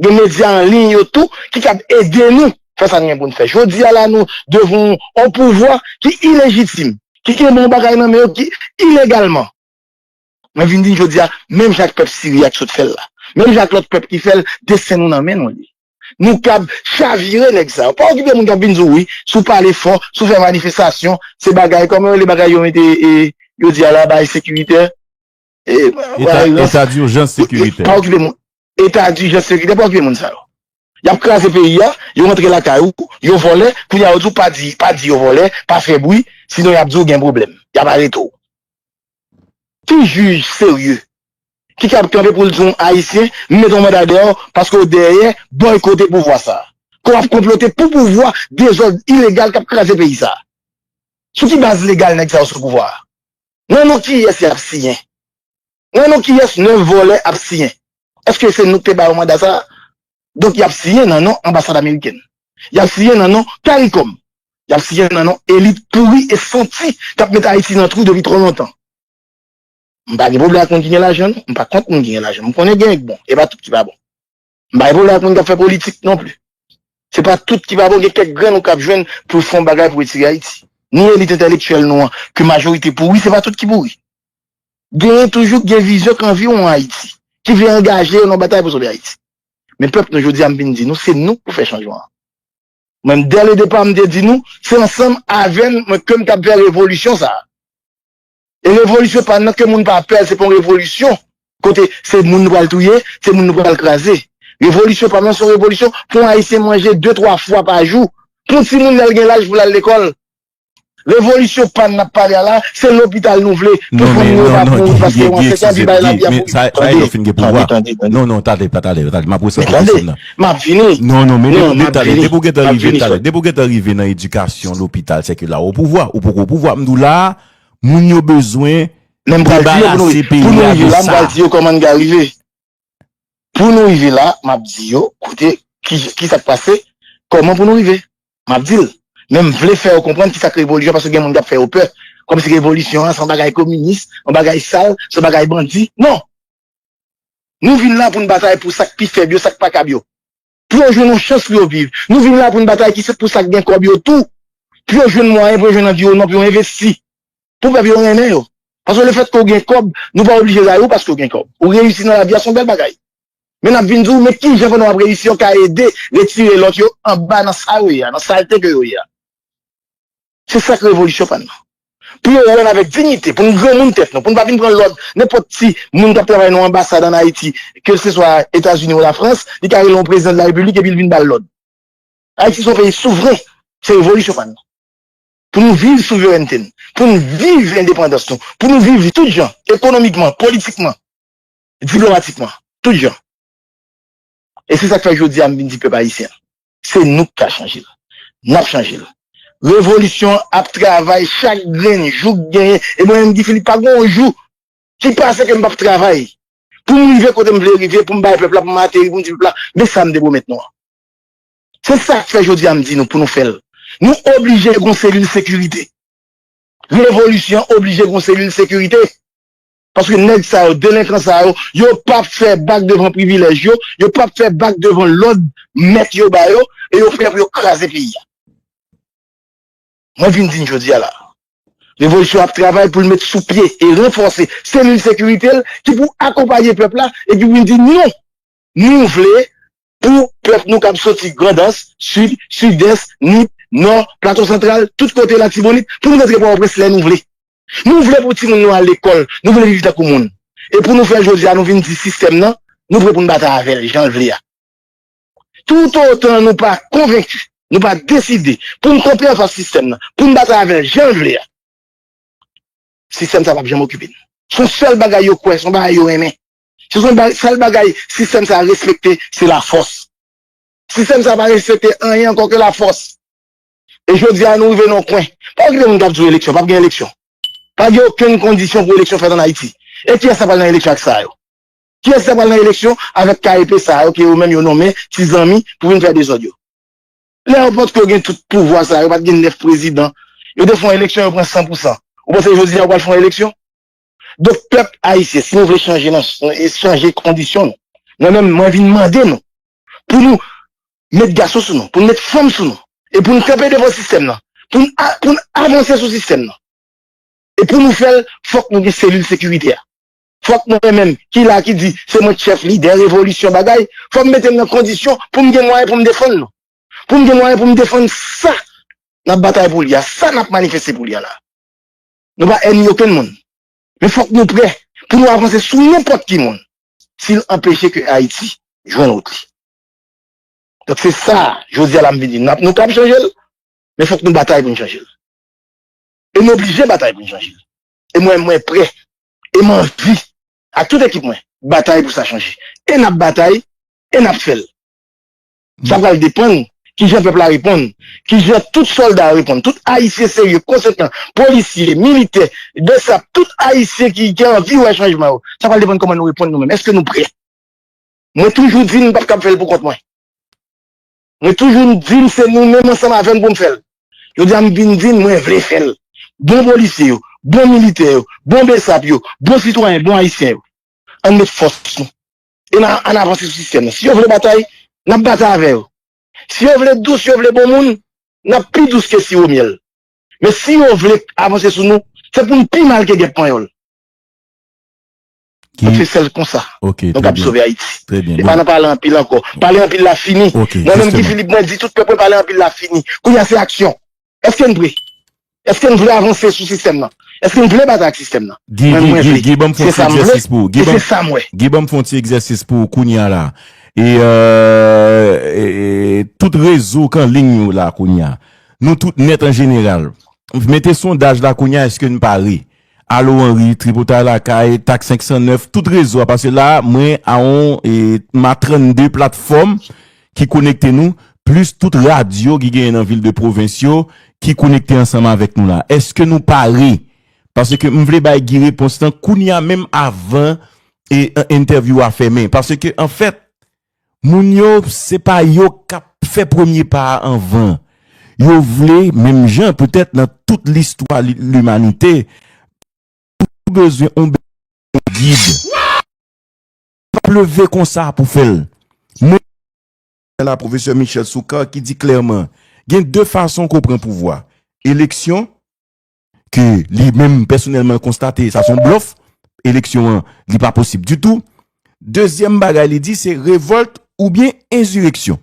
Gen medya an liy yo tou ki kab ede nou fè sa n gen pou n fè. Jodi a la, nou devan yon pouvwa ki ilejitim, ki gen bon bagay nan men yo ki ilegalman. Mwen vin di n jodi a, menm jan ak pèp Siri a k sot fè l la, menm jan ak lòt pèp ki fè l, desten nou nan men nou li. Nou kab chavire nèg sa yo. Pa okipe moun k ap vin di w wi, si w pale fò, si w fè manifestasyon, se bagay, kòman yo rele bagay yo mete, e, yo di a la, bagay sekiritè. E, eta, eta dijans sekiritè. Pa okipe moun. Eta dijans sekiritè, pa okipe moun sa yo. Y ap kraze peyi a, yo rantre lakay ou, yo vòlè, kounye a yo di w pa di, pa di yo vòlè, pa fè bri, sinon y ap di w gen pwoblèm. Y ap arete w. Ki jij serye ki kab kanpe pou l di yon Ayisyen, m mete yon manda dèyè w paske w dèyè bòykote pouvwa sa a? Ke w ap konplote pou pouvwa dezòd ilegal k ap kraze peyi sa a? Sou ki baz legal nèg sa yo sou pouvwa a? Nan non kiyès y ap siyen? Nan non kiyès nèf vòlè ap siyen? Èske se nou k te ba yo manda sa a? Donk, y ap siyen nan non anbasad amerikèn. Y ap siyen nan non CARICOM. Y ap siyen nan non elit pouri e santi k ap met Ayiti nan twou depi twò lontan. M pa gen pwoblèm ak moun ki gen lajan, non. M pa kont moun ki gen lajan. M konnen gen k bon. E pa tout ki pa bon. M pa gen pwoblèm ak moun k ap fè politik non plis. Se pa tout ki pa bon, gen kèk grenn ou k ap jwenn pou fè yon bagay pou retire Ayiti. Ni elit entèlektyèl nou an, ke majorite pouri, se pa tout ki pouri. Genyen toujou k gen vizyon k anvi yon Ayiti, ki vle angaje yo nan batay pou sove Ayiti. Men pèp nou, jodi a, m vin di nou, se nou k pou fè chanjman an. Mwen, dès le départ, m te di nou, se ansanm avè n, mwen, ke m t ap fè revolisyon sa a. E revolisyon pa n nan ke moun pa pè l, se pa yon revolisyon kote se moun nou pral touye, se moun nou pral kraze. Revolisyon pa m nan se yon revolisyon pou yon Ayisyen manje de, twa fwa pa jou. Pou yon timoun lè l gen laj pou l al lekòl. Revolisyon pa n n ap pale a la, se lopital nou vle pou fanmi yo pa pouri paske yo ansent anpi bay lavi a pouri. Tande, tande, tande, tande. Non, non, tande, pa tande, tande. M ap resevwa kesyon nan. M ap vini. Non, non, men depi w gentan rive, tande, depi w gentan rive nan edikasyon, lopital, sèke la o pouvwa, ou poko o pouvwa. M di w la a, moun yo bezwen debalase peyi a de sa. Men m pral di yo pou nou rive la, m pral di yo kòman n ka rive. Pou nou rive la, m ap di yo, koute, ki, ki sa k pase, kòman pou nou rive. M ap di l. Men m vle fè yo konprann ki sa k revolisyon, paske gen moun k ap fè yo pè. Kòmsi revolisyon an, se yon bagay kominis, yon bagay sal, se yon bagay bandi. Non! Nou vin la pou n batay pou sa k pi fèb yo, sa k pa kab yo. Pou yo jwenn yon chans pou yo viv. Nou vin la pou n batay ki se pou sa k gen kòb yo tou. Pou yo jwenn mwayen, pou yo jwenn anviwònman, pou yo envesti. Pou pèp yo renmen yo. Paske lefètke w gen kòb, nou pa oblije rayi w paske w gen kòb. Ou reyisi nan lavi a, se yon bèl bagay. Men n ap vin di w, men kijan pandan w ap reyisi, w ka ede retire lòt yo anba nan sa yo ye a, nan salte ke yo ye a. Se sa k revolisyon pa n nan. Pou yo wè n avèk diyite, pou n granmoun tèt nou, pou n pa vin pran lòd nenpòt ti moun k ap travay nan yon anbasad ann Ayiti, keseswa Etazini ou Lafrans, li ka rele yon prezidan de la repiblik epi l vin ba l lòd. Ayiti se yon peyi souvren, se revolisyon pa n nan. Pou nou viv souverènte n, pou nou viv endepandans nou, pou nou viv tout jan, ekonomikman, politikman, diplomatikman, tout jan. E se sa k fè jodi a m vin di pèp ayisyen an, se nou k ka chanje l. N ap chanje l. Revolisyon an ap travay chak grenn jou k genyen. E mwen menm, Guy Philippe, pa gen yon jou ki pase ke m p ap travay pou m rive kote m vle rive, pou m bay pèp la, pou m ateri, pou m di pèp la, men sa m te pwomèt nou an. Se sa k fè jodi a m di nou pou nou fè l. Nou oblije gen yon selil sekirite. Revolisyon an oblije gen yon selil sekirite. Paske nèg sa yo, delenkan sa yo, yo p ap fè bak devan privilèj yo, yo p ap fè bak devan lòd mèt yo ba yo, e yo prè pou yo kraze peyi a. Mwen vin di n jodi a la, revolisyon ap travay pou l met sou pye e ranfòse selil sekirite l ki pou akonpaye pèp la e ki pou vin di non, nou vle pou pèp nou k ap soti Grandans, Sid, Sidès, Nip, Nò, Plato Santral, tout kote Latibonit, pou nou rantre Pòtoprens lè nou vle. Nou vle pou timoun nou al lekòl, nou vle viv tankou moun. E pou nou fè jodi a, nou vin di sistèm nan, nou prè pou n batay avè l, jan l vle a. Toutotan nou pa konvenki, nou pa deside pou n kanpe anfas sistèm nan, pou n batay avè l jan l vle a, sistèm sa p ap janm okipe n. Se yon sèl bagay yo kwè, se yon bagay yo renmen. Se yon ba- sèl bagay sistèm sa respekte, se lafòs. Sistèm sa pa respekte anyen ankò ke lafòs. E jodi a nou rive nan yon kwen. Pa okipe moun k ap di w eleksyon, p ap gen eleksyon. Pa gen okenn kondisyon pou eleksyon fèt ann Ayiti. E kiyès k pral nan eleksyon ak sa yo? Kiyès k pral nan eleksyon avèk K E P sa yo ke yo menm yo nonmen ti zanmi pou vin fè dezòd yo? Lè yo potko gen tout pouvwa sa, yo pa t gen nèf prezidan. Yo te fè yon eleksyon, yo pran san pou san. Ou panse jodi a yo pral fè yon eleksyon? Donk, pèp ayisyen, si nou vle chanje nan, chanje kondisyon nou, mwen menm, mwen vin mande nou pou nou met gason sou nou, pou nou met fanm sou nou, e pou nou kanpe devan sistèm nan, pou nou, a- pou nou avanse sou sistèm nan. E pou nou fè l, fòk nou gen selil sekirite a. Fòk mwen menm, ki la ki di se mwen k chèf lidè revolisyon bagay, fòk m mete m nan kondisyon pou m gen mwayen pou m defann nou. Pou m gen mwayen pou m defann sa n ap batay pou li a, sa n ap manifeste pou li a la. Nou pa ènmi okenn moun. Men fòk nou prè pou nou avanse sou nenpòt ki moun si l anpeche ke Ayiti jwenn wout li. Donk se sa, jodi a la m vin di, n ap, nou kab chanje l, men fòk nou batay pou n chanje l. E nou oblije batay pou n chanje l. E mwen, mwen prè, e m anvi, ak tout ekip mwen, batay pou sa chanje. E n ap batay, e n ap fè l. Sa pral depann kijan pèp la reponn, kijan tout sòlda yo reponn, tout Ayisyen serye, konsekan, polisye, militè, besap, tout Ayisyen ki, ki anvi wè chanjman yo. Sa pral depann kòman nou reponn nou menm. Èske nou prè? Mwen toujou di n p ap kab fè l pou kont mwen. Mwen toujou di n se nou menm ansanm avè n pou n fè l. Jodi a m vin di n mwen vle fè l. Bon polisye yo, bon militè yo, bon besap yo, bon sitwayen, bon ayisyen yo. Ann met fòs nou. E n a, ann avanse sou sistèm nan. Si yo vle batay, n ap batay avè yo. Si yo vle dous, yo vle bon moun, n ap pi dous ke siwo myèl. Men si yo vle avanse sou nou, se pou n pi mal ke gèp panyòl. Donk se sèl konsa nou kab sove Ayiti. E pa nan pale anpil ankò. Pale anpil la fini. Mwen menm Guy Philippe, mwen di tout pèp mwen pale anpil la fini. Kounye a se aksyon. Èske n pre? Èske n vle avanse sou sistèm nan? Èske n vle batay ak sistèm nan? Mwen, mwen vle. Se sa m vle. E se sa m wè. Guy, ban m fè yon ti egzèsis pou ou kounye a la. E, euh, e, e tout rezo k an liy yo la kounye a. Nou tout nèt an jeneral. Mete sondaj la kounye a, èske n pare? Alo Henry, Tripotay Lakay, Tak senk san nèf, tout rezo a, paske la, mwen, Aon, e, m a trannde platfòm ki konekte nou, plis tout radyo ki genyen nan vil de pwovens yo, ki konekte ansanm avèk nou la. Èske nou pare? Paske m vle bay Guy repons lan kounye a menm avan e, entèvyou a fèmen. Paske, anfèt, moun yo, se pa yo k ap fè premye pa a anvan. Yo vle, menm jan, petèt nan tout listwa li- limanite, ou bezwen yon gid. P ap leve konsa pou fè l. Men, la, pwofesè Michel Soukar ki di klèman, gen de fason ke w pran pouvwa. Eleksyon, ke li menm pèsonèlman konstate sa se yon blòf, eleksyon an, li pa posib ditou. Dezyèm bagay li di se revòlt oubyen ensireksyon.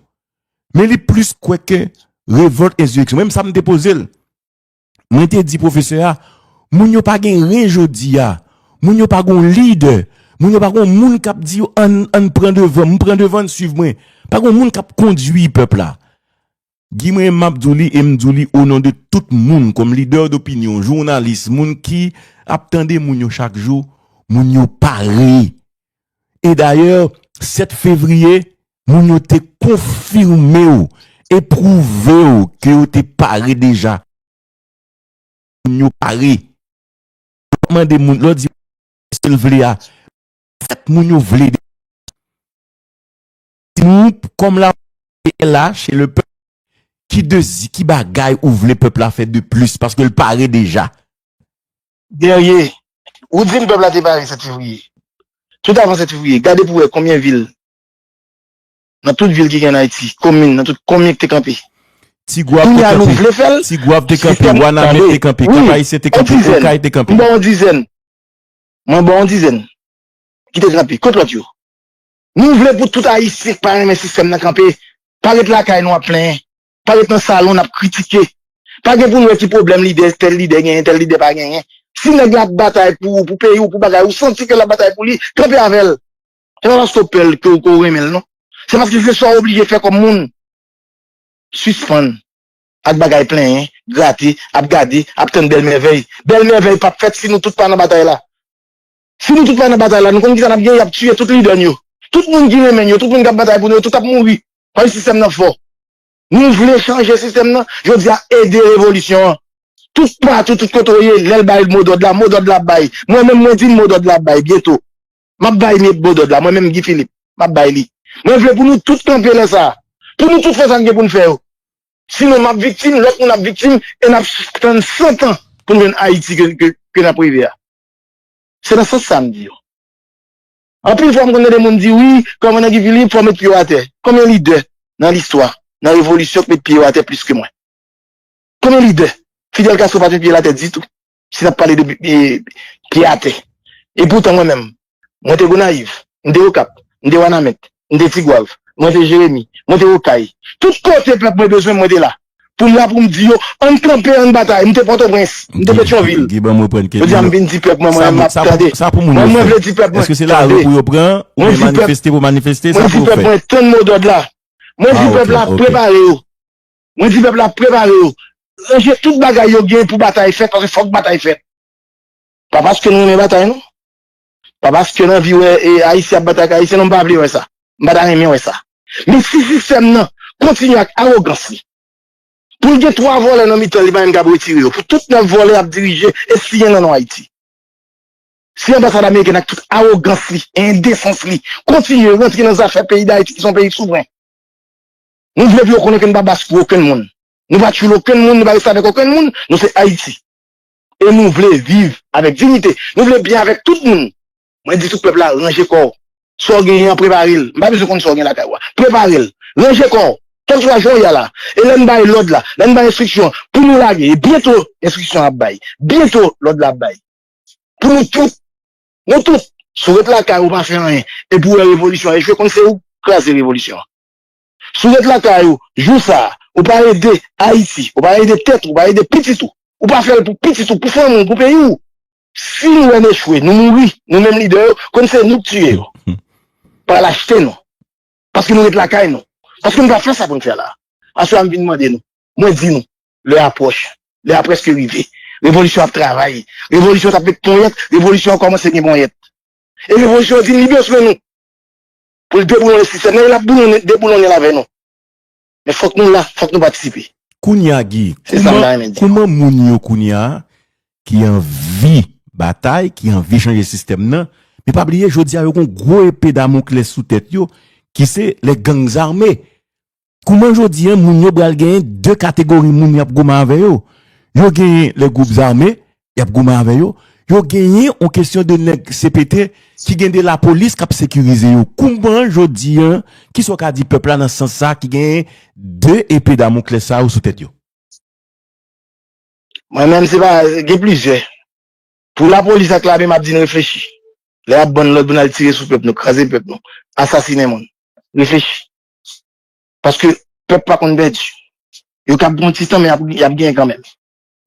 Men li plis kwè ke revòlt, ensireksyon. Menm sa m te poze l. Mwen te di pwofesè a, moun yo pa gen ren jodi a. Moun yo pa gon lidè. Moun yo pa gon moun k ap di yo ann, ann pran devan, m pran devan, n swiv mwen. Pa gon moun k ap kondui pèp la. Guy, mwen m ap di w li e m di w li o non de tout moun, kòm lidè dopinyon, jounalis, moun ki ap tande moun yo chak jou, moun yo pare. E dayè, sèt fevriye, moun yo te konfime w e pwouve w ke yo te pare deja. Moun yo pare. Lè w mande moun, lè w di èske l vle a, fèt moun yo vle deja. Si nou, kòm la, L H e le pèp, ki dezi, ki bagay ou vle pèp la fè de plis, paske l pare deja. Guerrier, ou di m pèp la te pare sèt fevriye. Tout avan sèt fevriye, gade pou wè konbyen vil, nan tout vil ki gen ann Ayiti, komin, nan tout konbyen ki te kanpe. Tigwav te kanpe, Tigwav te kanpe, Wanament te kanpe, Kap Ayisyen te kanpe, Okay te kanpe. M ba w yon dizèn. Mwen ba w yon dizèn ki te kanpe. Kot lòt yo? Nou vle pou tout Ayisyen k pa renmen sistèm nan kanpe. Pa ret lakay nou ap plenyen. Pa ret nan salon n ap kritike. Pa gen pou n wè ki pwoblèm lidè, tèl lidè genyen, tèl lidè pa genyen. Si nèg la ap batay pou ou, pou peyi w, pou bagay, ou santi ke l ap batay pou li, kanpe avè l. Se pa paske w pè l ke w, ke w renmen l, non. Se paske se sa w oblije fè kòm moun. Sispann ak bagay plenyen, grate, ap gade, ap tann bèl mèvèy. Bèl mèvèy p ap fèt si nou tout pa nan batay la. Si nou tout pa nan batay la, nou konn kisa n ap gen, y ap tiye tout lidè n yo. Tout moun ki renmen n yo, tout moun k ap batay pou nou yo, tout ap mouri. Paske sistèm nan fò. Nou vle chanje sistèm nan, jodi a ede revolisyon an. Tout patou, tout kote w ye, lè l bay modòd la, modòd la ap bay. Mwen menm mwen di n modòd la ap bay byento. M ap bay modòd la, mwen menm Guy Philippe, m ap bay li. Mwen vle pou nou tout kanpe lè sa a. Pou nou tout fè sa n gen pou n fè yo. Sinon, m ap viktim, lòt moun ap viktim, e n ap tann san tan pou n jwenn Ayiti ke, ke, ke n ap reve a. Se nan sans sa m di yo. Anpil fwa m konn tande moun di, wi, kòmandan Guy Philippe, fò w met pye w atè. Konbyen lidè nan listwa, nan revolisyon k met pye yo atè plis ke mwen? Konbyen lidè? Fidel Castro pa t met pye l atè ditou. Si n ap pale de e, pye atè. E poutan mwen menm, mwen te Gonayiv, m te Okap, m te Wanament, m te Tigwav, mwen te Jeremi, mwen te Okay. Tout kote pèp mwen bezwen m, mwen te la. Pou m la pou m di yo, ann kanpe, ann batay. M te Pòtoprens, m te Petyonvil. Jodi a m vin di pèp mwen, mwen menm m ap tande. Mwen, mwen vle di pèp mwen, tande. Mwen di pèp, mwen di pèp mwen, tann modòd la. Mwen di pèp la, prepare yo. Mwen di pèp la, prepare yo. Ranje tout bagay yo gen pou batay fèt, paske fòk batay fèt. Pa paske nou renmen batay, non. Pa paske n anvi wè e, Ayisyen ap batay ak Ayisyen, non, m pa vle wè sa. M pa ta renmen wè sa. Men si sistèm nan kontinye ak awogans li, pou l gen twa vòlè nan mitan li, pa menm k ap retire yo. Pou tout nèf vòlè ap dirije e siyen nan non Ayiti. Si anbasad ameriken ak tout awogans li e endesans li kontinye rantre nan zafè peyi Dayiti, ki se yon peyi souvren, nou vle pou yo konnen ke nou pa bas pou okenn moun. Nou pa tchoul okenn moun, nou pa restavèk okenn moun, nou se Ayiti. E nou vle viv avèk diyite. Nou vle byen avèk tout moun. Mwen di tout pèp la, ranje kò w. Sa w genyen an, prepare l. M pa bezwen konn sa w gen lakay ou a. Prepare l. Ranje kò w. Kèlkeswa jan w ye a la. E lè n bay lòd la, lè n bay enstriksyon an, pou nou lage. E byento enstriksyon an ap bay. Byento lòd la ap bay. Pou nou tout, nou tout, si w ret lakay ou pa fè anyen, epi w wè revolisyon an echwe, konn se ou k kraze revolisyon an. Si w ret lakay ou, jou sa a, ou pa ede Ayiti, ou pa ede tèt ou, ou pa ede pitit ou, ou pa fè l pou pitit ou, pou fanmi w, pou peyi w, si nou wè n echwe, nou mouri, nou menm lidè yo, konn se nou k tiye yo. Pa al achte nou. Paske nou ret lakay nou. Paske nou pa fè sa pou n fè la. Aswè a m vin mande nou. Mwen di nou, lè a pwòch. Lè a prèske rive. Revolisyon ap travay. Revolisyon t ap met ponyèt, revolisyon an kòmanse gen ponyèt. E revolisyon an di n li bezwen nou. Pou l deboulonnen sistèm nan, e l ap boulonnen, deboulonnen l avè nou. Men fòk nou la, fòk nou patisipe. Kounye a, Guy, kouman moun yo kounye a ki anvi batay, ki anvi chanje sistèm nan, men pa bliye, jodi a, yo gon gwo epe Damoclès sou tèt yo, ki se les gangs armés. Kouman jodi a, moun yo pral genyen de kategori moun y ap goumen avè yo? Yo genyen les groupes armés, y ap goumen avè yo. Yo genyen yon kesyon de nèg C P T ki gen de lapolis k ap sekirize yo. Kouman jodi a, kisa w ka di pèp la nan sans sa ki genyen de epe Damoclès sa yo sou tèt yo? Mwen menm, se pa, gen plizyè. Pou lapolis ak lame, m ap di n reflechi. Lè y ap ban n lòd pou n al tire sou pèp nou, kraze pèp nou, asasinen moun, reflechi. Paske pèp pa konn pèdi. Yo kab pran ti tan, men y ap, y ap genyen kanmenm.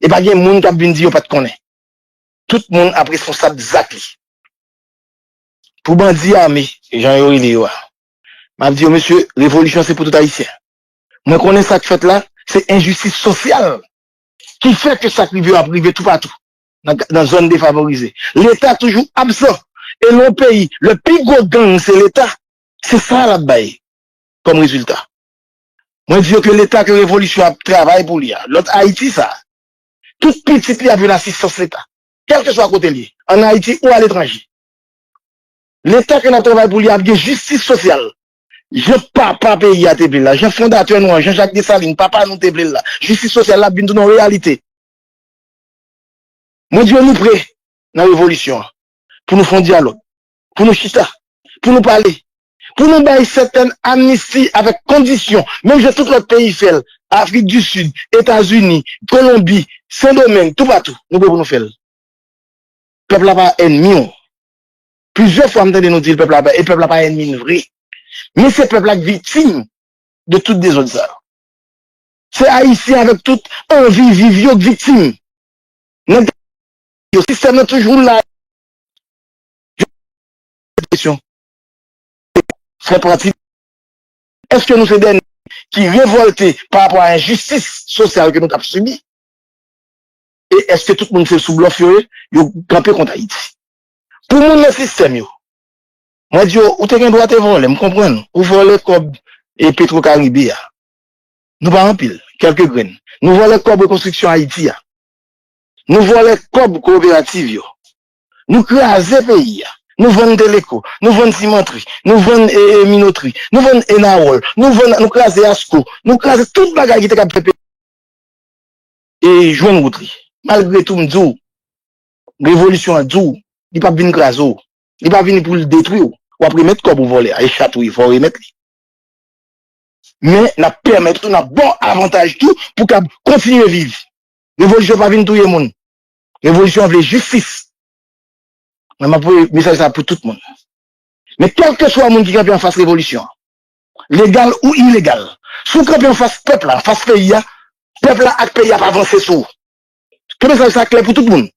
E pa gen moun k ap vin di yo pa t konnen. Tout moun ap responsab zak li. Pou bandi ame, jan yo rele yo a, m ap di yo, mesye, revolisyon se pou tout Ayisyen. Mwen konnen sa k fèt la, se enjistis sosyal ki fè ke sa k rive yo ap rive toupatou nan, nan zòn defavorize. Leta toujou absan. E lè yon peyi, lè pi gwo gang se Leta, se sa l ap bay kòm rezilta. Mwen di yo ke Leta ke revolisyon ap travay pou li a, lòt Ayiti sa a, tout pitit li ap jwenn asistans Leta, kèlkeswa kote l ye, ann Ayiti ou aletranje. Leta ke n ap travay pou li ap gen jistis sosyal. Jan papa peyi a te vle l la, jan fondatè nou an, Jean Jacques Dessalines, papa nou te vle l la, jistis sosyal la ap vin tounen yon reyalite. Mwen di yo nou pre nan revolisyon an, pou nou fè yon dyalòg, pou nou chita, pou nou pale, pou nou bay sètèn amnisti avèk kondisyon, menm jan tout lòt peyi fè l, Afrik di Sid, Etazini, Kolonbi, Sendomeng, toupatou, nou pre pou nou fè l. Pèp la pa ènmi w. Plizyè fwa m tande nou di l pèp la pa, e pèp la pa ènmi n vre. Men se pèp la k viktim de tout dezòd sa yo. Se Ayisyen avèk tout anvi viv yo k viktim. Nèg yo, sistèm nan toujou la. Kesyon. Fè pati. Èske nou se dènye ki revòlte pa rapò a enjistis sosyal ke nou t ap sibi? E èske tout moun se sou blòf yo ye? Yo kanpe kont Ayiti. Pou moun nan sistèm yo, mwen di yo, ou te gen dwa te vòlè, m konprann. Ou vòlè kòb e Petro Caribe a. Nou pa anpil, kèlke grenn. Nou vòlè kòb rekonstriksyon Ayiti a. Nou vòlè kòb kooperativ yo. Nou kraze peyi a. Nou vann Teleco, nou vann Simantri, nou vann e, e, Minotri, nou vann Enawòl, nou vann, nou kraze Asco, nou kraze tout bagay ki te kab fè peyi. E jwenn wout li. Malgre tou, m di w, revolisyon an di w, li p ap vin kraze w. Li pa vini pou l detwi w. W ap remèt kòb ou vòlè a, e chat ou ye, fò w remèt li. Men, n ap pèmèt ou, n ap ba w avantaj tou pou w kab kontinye viv. Revolisyon pa vin touye moun. Revolisyon an vle jistis. Mwen, m ap voye mesaj sa pou tout moun. Men kèlkeswa moun ki kanpe anfas revolisyon an, legal ou ilegal, si w kanpe anfas pèp la, anfas peyi a, pèp la ak peyi a ap avanse sou ou. Ke mesaj sa klè pou tout moun.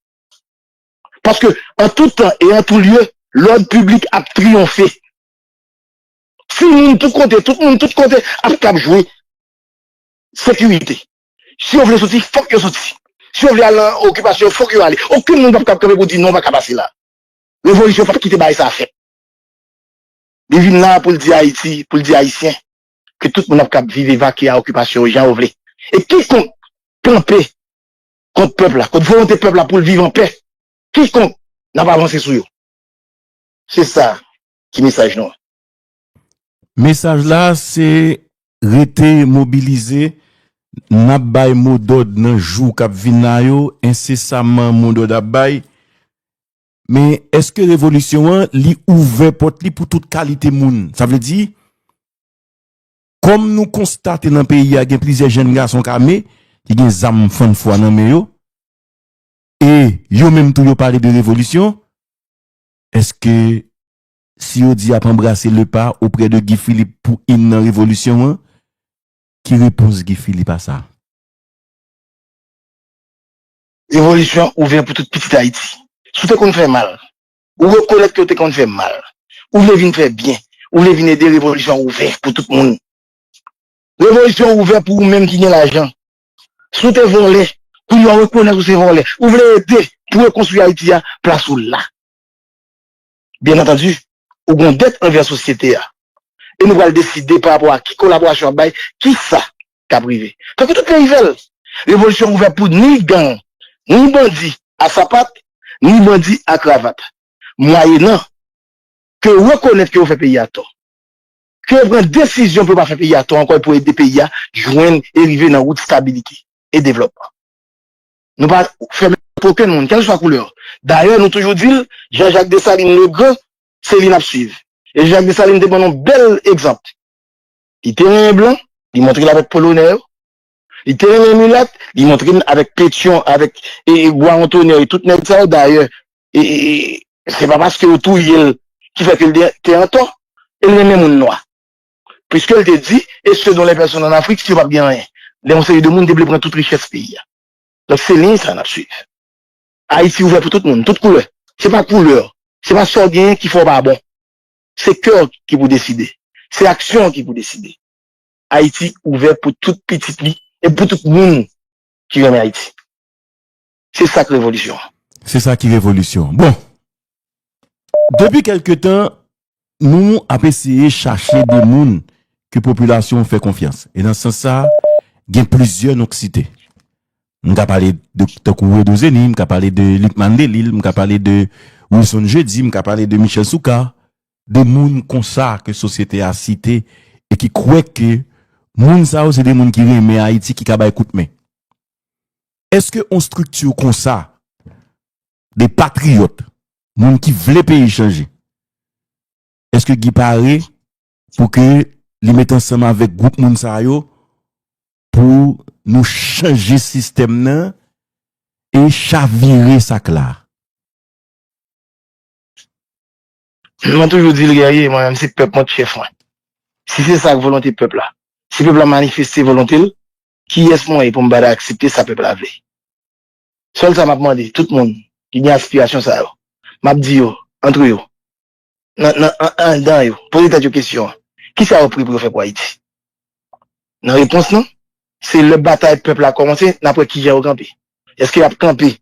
Paske, an tout tan e an tout lye, lòd piblik ap triyonfe. Timoun tout kote, tout moun tout kote ap kab jwe sekirite. Si yo vle soti, fòk yo soti. Si yo vle al nan okipasyon, fòk yo ale. Okenn moun p ap kab kanpe pou di non, pa ka pase la. Revolisyon p ap kite bagay sa a fèt. Li vin la pou l di Ayiti, pou l di Ayisyen, ke tout moun ap kab viv e vakye a okipasyon yo jan yo vle. E kikonk kanpe kont pèp la, kont volonte pèp la pou l viv anpè, kikonk n ap avanse sou yo. Se sa ki mesaj nou an. Mesaj la, se rete mobilize. N ap bay modòd nan jou k ap vin la yo, ensesaman modòd ap bay. Men èske revolisyon an, li ouvè pòt li pou tout kalite moun? Sa vle di, kòm nou konstate nan peyi a, gen plizyè jèn gason k ame, ki gen zam fann fwa nan men yo, e yo menm tou yo pale de revolisyon, èske si yo di y ap anbrase le pa oprè de Guy Philippe pou im nan revolisyon an, ki repons Guy Philippe a sa? Revolisyon ouvè pou tout pitit Ayiti. Si w te konn fè mal, ou rekonèt ke w te konn fè mal, ou vle vin fè byen, ou vle vin ede, revolisyon ouvè pou tout moun. Revolisyon ouvè pou ou menm ki gen lajan. Si w te vòlè, kounye a w rekonèt ou se vòlè. Ou vle ede pou rekonstwi Ayiti a, plas ou la. Byen antandi, ou gen yon dèt anvè sosyete a. E nou pral deside pa rapò a ki kolaborasyon ap bay, kisa k ap rive. Tankou tout peyi fè l, revolisyon ouvè pou ni gang, ni bandi a sapat, ni bandi a kravat. Mwayenan ke yo rekonèt ke yo fè peyi a tò. Ke yo pran desizyon pou yo pa fè peyi a tò ankò e pou ede peyi a jwenn e rive nan wout estabilite e devlòpman. Nou pa fèmen pòt pou okenn moun, kèlkeswa koulè w. Dayè, nou toujou di l, Jean-Jacques Dessalines le Grand, se li n ap swiv. E Jean-Jacques Dessalines te ban nou bèl egzanp. Li te renmen blan, li montre l avèk Polonè yo. Li te renmen milat, li montre l avèk Petyon, avèk e, e, Boisharnais e tout nèg sa yo. Dayè, e, e, e, se pa paske yo touye l ki fè ke l te, te antò. E l renmen moun nwa. Puisque l te di, et selon les personnes en Afrique, si yo p ap gen anyen. Lè yon seri de moun te vle pran tout richès peyi a. Donk, se liy sa n ap swiv. Ayiti ouvè pou tout moun, tout koulè. Se pa koulè, se pa sa w genyen ki fè w pa bon. Se kè w ki pou deside. Se aksyon w ki pou deside. Ayiti ouvè pou tout pitit li e pou tout moun ki renmen Ayiti. Se sa k revolisyon an. Se sa ki revolisyon an. Bon, depi kèlke tan, nou ap eseye chache de moun ke popilasyon an fè konfyans. E nan sans sa, gen plizyè non k site. M ka pale de, tankou Redo Zeni, m ka pale de Lucmane Delille, m ka pale de Wilson Jeudi, m ka pale de Michel Soukar, de moun konsa ke sosyete a site e ki kwè ke moun sa yo se de moun ki renmen Ayiti, ki ka bay kout men. Èske yon estrikti konsa, de patriyòt, moun ki vle peyi chanje, èske Guy pare pou ke li met ansanm avèk gwoup moun sa yo pou nou chanje sistèm nan e chavire sa k la? Mwen toujou di l, Guerrier, mwen menm se pèp mwen k chèf mwen. Si se sa k volonte pèp la, si pèp la manifeste volonte l, kiyès mwen ye pou m pa ta aksepte sa pèp la vle? Sèl sa m ap mande tout moun ki gen aspirasyon sa yo, m ap di yo, antre yo, nan, nan, an, anndan yo, poze tèt yo kesyon an, kisa yo pre pou yo fè pou Ayiti? Nan repons nou, se lè batay pèp la kòmanse, n ap wè kijan yo kanpe. Èske y ap kanpe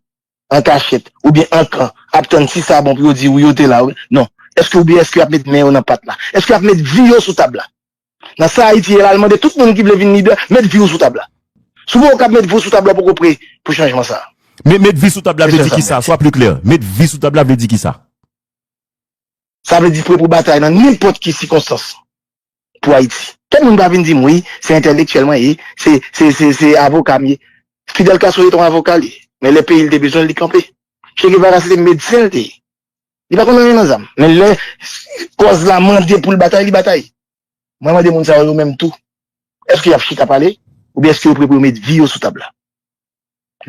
an kachèt oubyen an kan, ap tann si sa bon pou yo di wi yo te la, wi? Non. Èske oubyen èske y ap met men yo nan pat la? Èske y ap met vi yo sou tab la? Nan sa Ayiti ye la, l mande tout moun ki vle vin lidè, met vi w sou tab la. Si w poko kab met vi w sou tab la, w poko pre pou chanjman sa a. Men met vi sou tab la vle di kisa? Swa pli klè. Met vi sou tab la vle di kisa? Sa vle di pre pou batay nan nenpòt ki sikonstans pou Ayiti. Kèk moun pa vin di m, wi, se entèlektyèl mwen ye, se, se, se, se avoka m ye. Fidel Castro se te yon avoka li ye, men lè peyi l te bezwen l, li kanpe. Che Guevara se te medsen l te ye. Li pa konn anyen nan zam. Men lè kòz la mande pou l batay, li batay. Mwen mande moun sa yo, yo menm tou, èske y ap chita pale? Oubyen èske yo pre pou yo met vi yo sou tab la?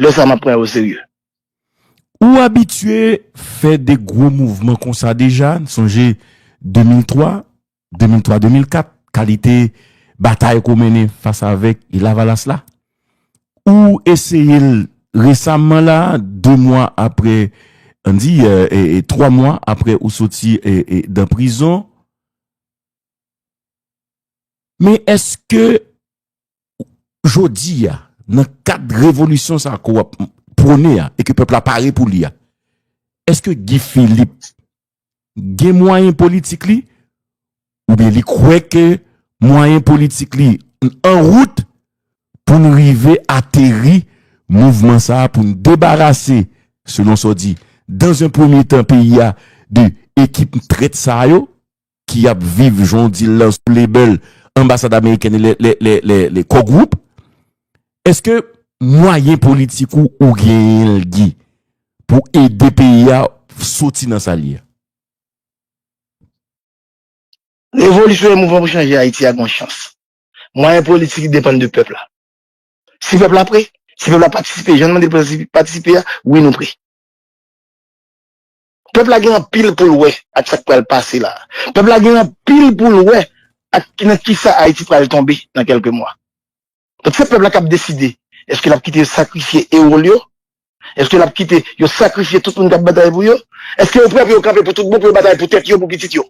Lè sa a, m ap pran yo oserye. Ou abitye fè de gwo mouvman konsa deja, n sonje de mil twa, de mil twa, de mil kat, kalite batay ke w mennen fas avèk Lavalas la. Ou eseye l resaman la, de mwa apre, ann di, e, e, e, twa mwa apre ou soti, e, e, dan prizon. Men èske jodi a, nan kad revolisyon sa a ke w ap pwone a, e ke pèp la pare pou li a, èske Guy Philippe gen mwayen politik li, oubyen li kwè ke mwayen politik li an wout pou n rive ateri mouvman sa a, pou n debarase, selon sa w di, dans un premier temps, peyi a de ekip trèt sa yo, ki ap viv, jan w di l lan, sou lebèl anbasad amerikèn e lè, lè, lè, lè, lè Core Group, èske mwayen politik ou, ou genyen l, Guy, pou ede peyi a soti nan sa l ye a? Revolisyon e mouvman pou chanje Ayiti a gen yon chans. Mwayen politik depann de pèp la. Si pèp la pre, si pèp la patisipe, jan n mande l patisipe a, wi, nou pre. Pèp la gen anpil pou l wè ak sa k pral pase la. Pèp la gen anpil pou l wè ak nan kisa Ayiti pral tonbe nan kèlke mwa. Donk, se pèp la k ap deside. Èske l ap kite yo sakrifye ewo l yo? Èske l ap kite yo sakrifye tout moun k ap batay pou yo? Èske yo prè pou yo kanpe pou tout bon, pou yo batay pou tèt yo, pou pitit yo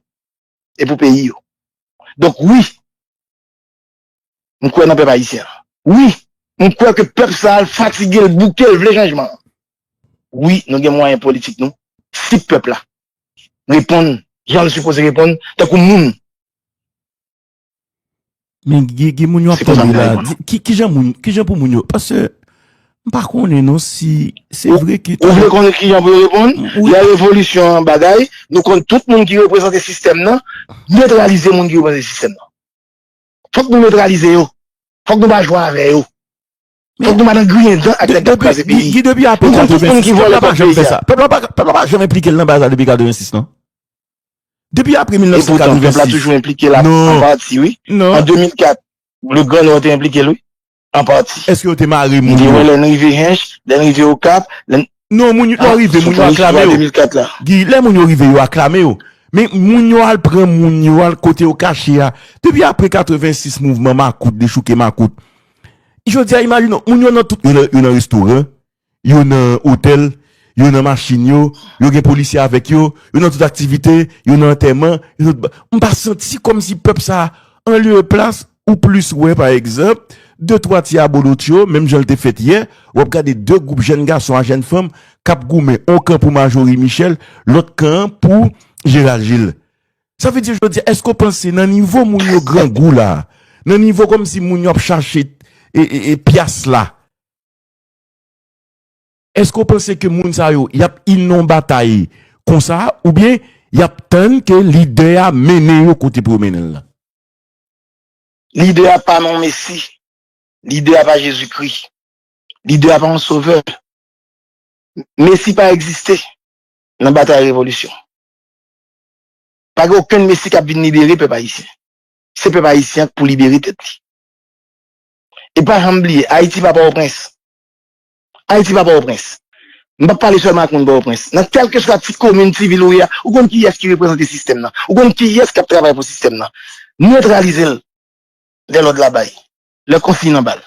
e pou peyi yo? Donk, wi, m kwè nan pèp ayisyen an. Wi, m kwè ke pèp sa a, l fatige, l bouke, l vle chanjman. Wi, nou gen mwayen politik nou. Si pèp la reponn jan l sipoze reponn, tankou moun. Men gen, gen moun yo ap tande la. Di, ki, ki jan moun, ki jan pou moun yo? Paske m pa konnen non si se vre ke... Ou vle konnen ki jan pou yo reponn? Wi. Lè revolisyon an bagay, nou konn tout moun ki reprezante sistèm nan, netralize moun ki reprezante sistèm nan. Fòk nou netralize yo. Fòk nou pa jwe avè yo. Fòk nou pa nan griyen dan ak nèg k ap kraze peyi. Depi apre katrevensis, pèp la pa janm fè sa. Pèp la pa, pèp la pa janm enplike l nan bagay sa depi katrevensis, non. Depi apre mil nèf san katrevensis. Epoutan, pèp la toujou enplike la, an pati, wi. Non. An de mil kat, Le Grand Nord te enplike l, wi. An pati. Èske yo te mare moun yo? Lè n rive Hench, lè n rive Okap, lè n... Non, moun yo, lè w rive, moun yo aklame w. Guy, lè moun yo rive, yo aklame w. Men moun yo al pran moun yo, al kote yo kache a. Depi apre katrevensis, mouvman makout, dechouke makout. Jodi a, imajine w, moun yo nan tout, yo nan, yo nan restoran, yo nan otèl, yo nan machin yo, yo gen polisye avèk yo, yo nan tout aktivite, yo nan antèman, yo nan tout ba-, m pa santi kòmsi pèp sa a, an lye e plas, ou plis wè, pa egzanp, de twa ti abolotcho, menm jan l te fèt yè, w ap gade de gwoup jèn gason a jèn fanm k ap goumen, on kan pou Marjorie Michel, lòt kan an pou Gérald Gilles. Sa vle di, jodi a, èske w panse nan nivo moun yo grangou la, nan nivo kòmsi moun yo ap chache e, e, e pyas la, èske w panse ke moun sa yo, y ap in nan batay konsa, oubyen y ap tann ke lidè a mennen yo kote pou yo mennen l la? Lidè a pa nan yon Mesi. Lidè a pa Jezikri. Lidè a pa yon sovè. Mesi pa egziste nan batay revolisyon. Pa gen okenn Mesi k ap vin libere pèp ayisyen. Se pèp ayisyen an k pou libere tèt li. E pa janm bliye, Ayiti pa Pòtoprens. Ayiti pa Pòtoprens. M p ap pale sèlman ak moun Pòtoprens. Nan kèlkeswa ti komin, ti vil ou ye a, ou konn kiyès ki reprezante sistèm nan. Ou konn kiyès k ap travay pou sistèm nan. Netralize l lè lòd la bay, lè konsiy nan ba l.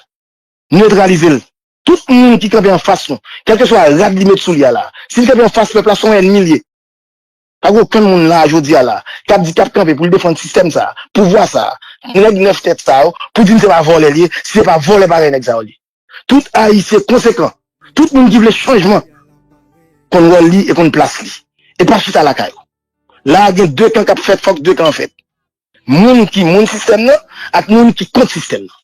Netralize l. Tout moun ki kanpe anfas nou, kèlkeswa rad li met sou li a la, si l kanpe anfas pèp la, se yon ènmi l ye. Pa gen okenn moun la, jodi a la, k ap di, k ap kanpe pou l defann sistèm sa a, pouvwa sa a, nèg nèf tèt sa yo, pou di m se pa vòlè l ye, si se pa vòlè, pa gen nèg sa yo li. Tout Ayisyen konsekan, tout moun ki vle chanjman, konn wòl li e konn plas li. E pa chita lakay ou. La a gen de kan k ap fèt, fòk de kan fèt. Moun ki moun sistèm nan ak moun ki kont sistèm nan.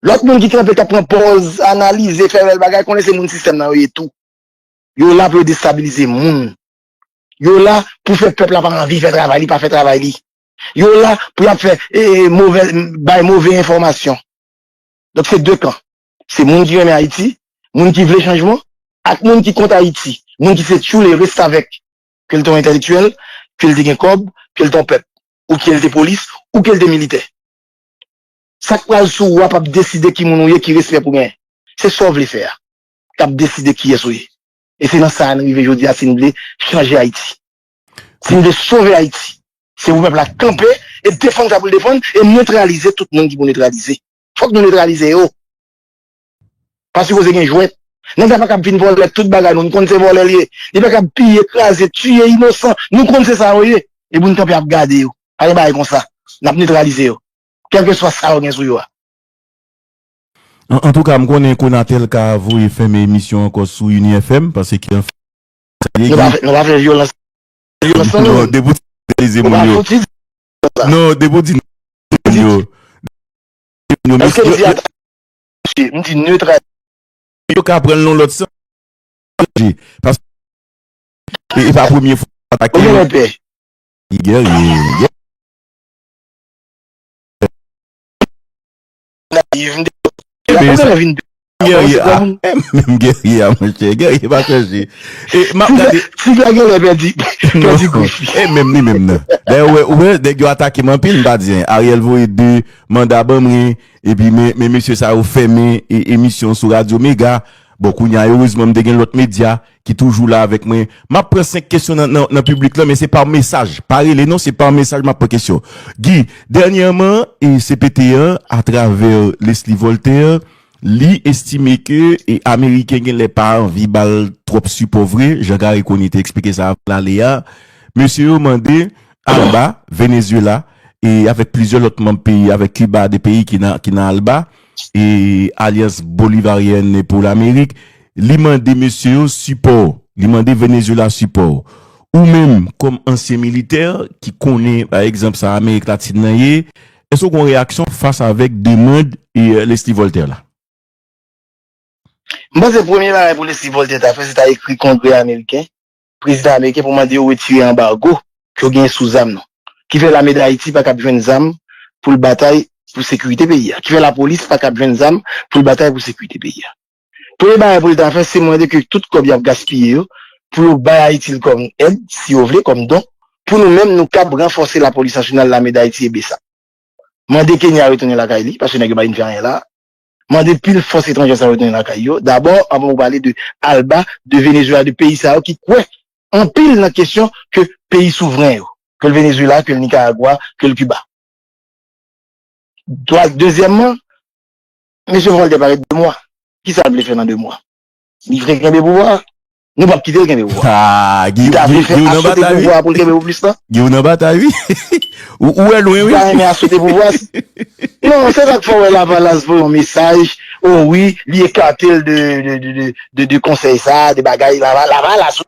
Lòt moun ki kanpe k ap pran pòz, analize, fè bèl bagay, konnen se moun sistèm nan yo ye tou. Yo la pou yo destabilize moun. Yo la pou fè pèp la pa anvi fè travay li, pa fè travay li. Yo la pou y ap fè e, e, move, bay move enfòmasyon. Donk se de kan. Se moun ki renmen Ayiti, moun ki vle chanjman, ak moun ki kont Ayiti. Moun ki se tchoule restavèk, ke l te yon entèlektyèl, ke l te gen kòb, ke l te yon pèp, ou ke l te polis, ou ke l te militè. Sa k pral sou ou a p ap deside ki moun ou ye, ki respè pou genyen. Se sa w vle fè a k ap deside kiyès ou ye. E se nan sa a n rive jodi a si n vle chanje Ayiti. Si n vle sove Ayiti, se pou pèp la kanpe e defann sa pou l defann e netralize tout moun ki pou netralize. Fòk nou netralize yo. Pa sipoze gen jwèt. Nèg la pa kab vin vòlè tout bagay nou. Nou konn se vòlè l ye. Li pa kab piye, kraze, tiye inosan. Nou konn se sa yo ye. Epi n kanpe ap gade yo. Pa gen bagay konsa. N ap netralize yo. Kèlkeswa sa yo gen sou yo a. An, antouka, m konnen Konatel ka voye fèmen emisyon ankò sou Uni F M, paske an fèt, sa vle di, Nou pa fè vyolans. Vyolans nan non, depi w di moun yo. Non, depi w di moun yo. Moun yo, Èske m di ata, m di netralize. Yo ka pran l nan lòt sans. Paske e pa premye fwa atake. Ou gen pè. Guerrier. Nayiv, m te. Ou gen vin. Guerrier, ah, menm Guerrier, monchè, Guerrier pa chanje. E, m ap gade. Tig la genlè pèdi, pèdi gouf li. E menm li menm nan. Dayè, ou wè, ou wè, nèg yo atake m anpil, m pa di anyen. Ariel voye de manda ban mwen, epi men, men mesye sa yo fèmen e, emisyon sou Radyo Mega. Bon, kounye a, erezman, m te gen lòt medya ki toujou la avèk mwen. M ap pran senk kesyon nan, nan, nan piblik lan, men se pa mesaj. Pa rele non, se pa mesaj m ap pran kesyon. Guy, dènyèman, e C P T an, atravè Leslie Voltaire, li estime ke e Ameriken genlè pa anvi ba l twòp sipò vre, jan Garry Conille te eksplike sa avan l ale a. Mesye yo mande ALBA, Venezuela, e avèk plizyè lòt manm peyi, avèk Kiba, de peyi ki nan, ki nan ALBA, e Alliance Bolivarienne pour l'Amérique, li mande mesye yo sipò, li mande Venezuela sipò. Ou menm, kòm ansyen militè ki konnen, pa egzanp, sa Amerik Latin nan ye, èske w gen yon reyaksyon fas avèk demann e, Leslie Voltaire la? M panse premye bagay pou Leslie Voltaire ta fè, se ta ekri Kongrè ameriken, prezidan ameriken pou mande yo retire anbago ke yo genyen sou zam nan. Ki fè lame Dayiti pa kab jwenn zam pou l batay pou sekirite peyi a. Ki fè lapolis pa kab jwenn zam pou l batay pou sekirite peyi a. Premye bagay pou l ta fè, se mande ke tout kòb y ap gaspiye yo, pou yo bay Ayiti l kòm èd, si yo vle, kòm don, pou nou menm nou kab ranfòse lapolis nasyonal, lame Dayiti e BSAP. Mande Kenya retounen lakay li, paske nèg yo pa vin fè anyen la. Mande pil fòs etranjè sa yo retounen lakay yo. Dabò, anvan ou pale de ALBA, de Venezuela, de peyi sa yo ki kwè anpil nan kesyon ke peyi souvren yo, ke l Venezuela, ke l Nicaragua, ke l Cuba. Dwa, dezyèmman, mesye Voltaire pa ret de mwa. Kisa l vle fè nan de mwa? Li vle kenbe pouvwa a? Nou p ap kite l kenbe pouvwa. Ah, Guy, Guy, Guy, ou nan batay, wi. Pouvwa pou l kenbe pou plis tan. Guy, ou nan batay, wi. Ou, ou wè lwen, wi. Li ta renmen aswete pouvwa. Non, se sa k fè w wè Lavalas voye yon mesaj. O wi, li ekate l de, de, de, de, de, de konsèy sa, de bagay Lava-, Lavalas.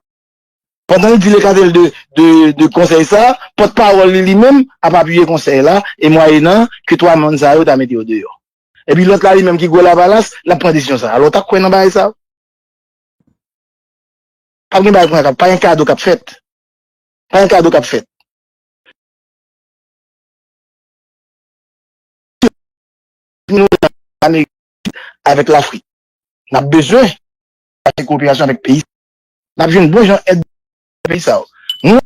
Pandan l di l ekate l de, de, de konsèy sa, pòtpawòl li, li menm, ap apiye konsèy la, e mwayenan ke twa manm sa yo ta mete yo deyò. Epi lòt la, li menm ki gwo Lavalas, l ap pran desizyon sa. Alò, w ta kwè nan bagay sa? Pa gen bagay konsa k ap, pa gen kado k ap fèt. Pa gen kado k ap fèt. Nou, Amerik avèk Lafrik. N ap bezwen fè koperasyon avèk peyi. N ap jwenn bon jan èd peyi sa yo. Nou,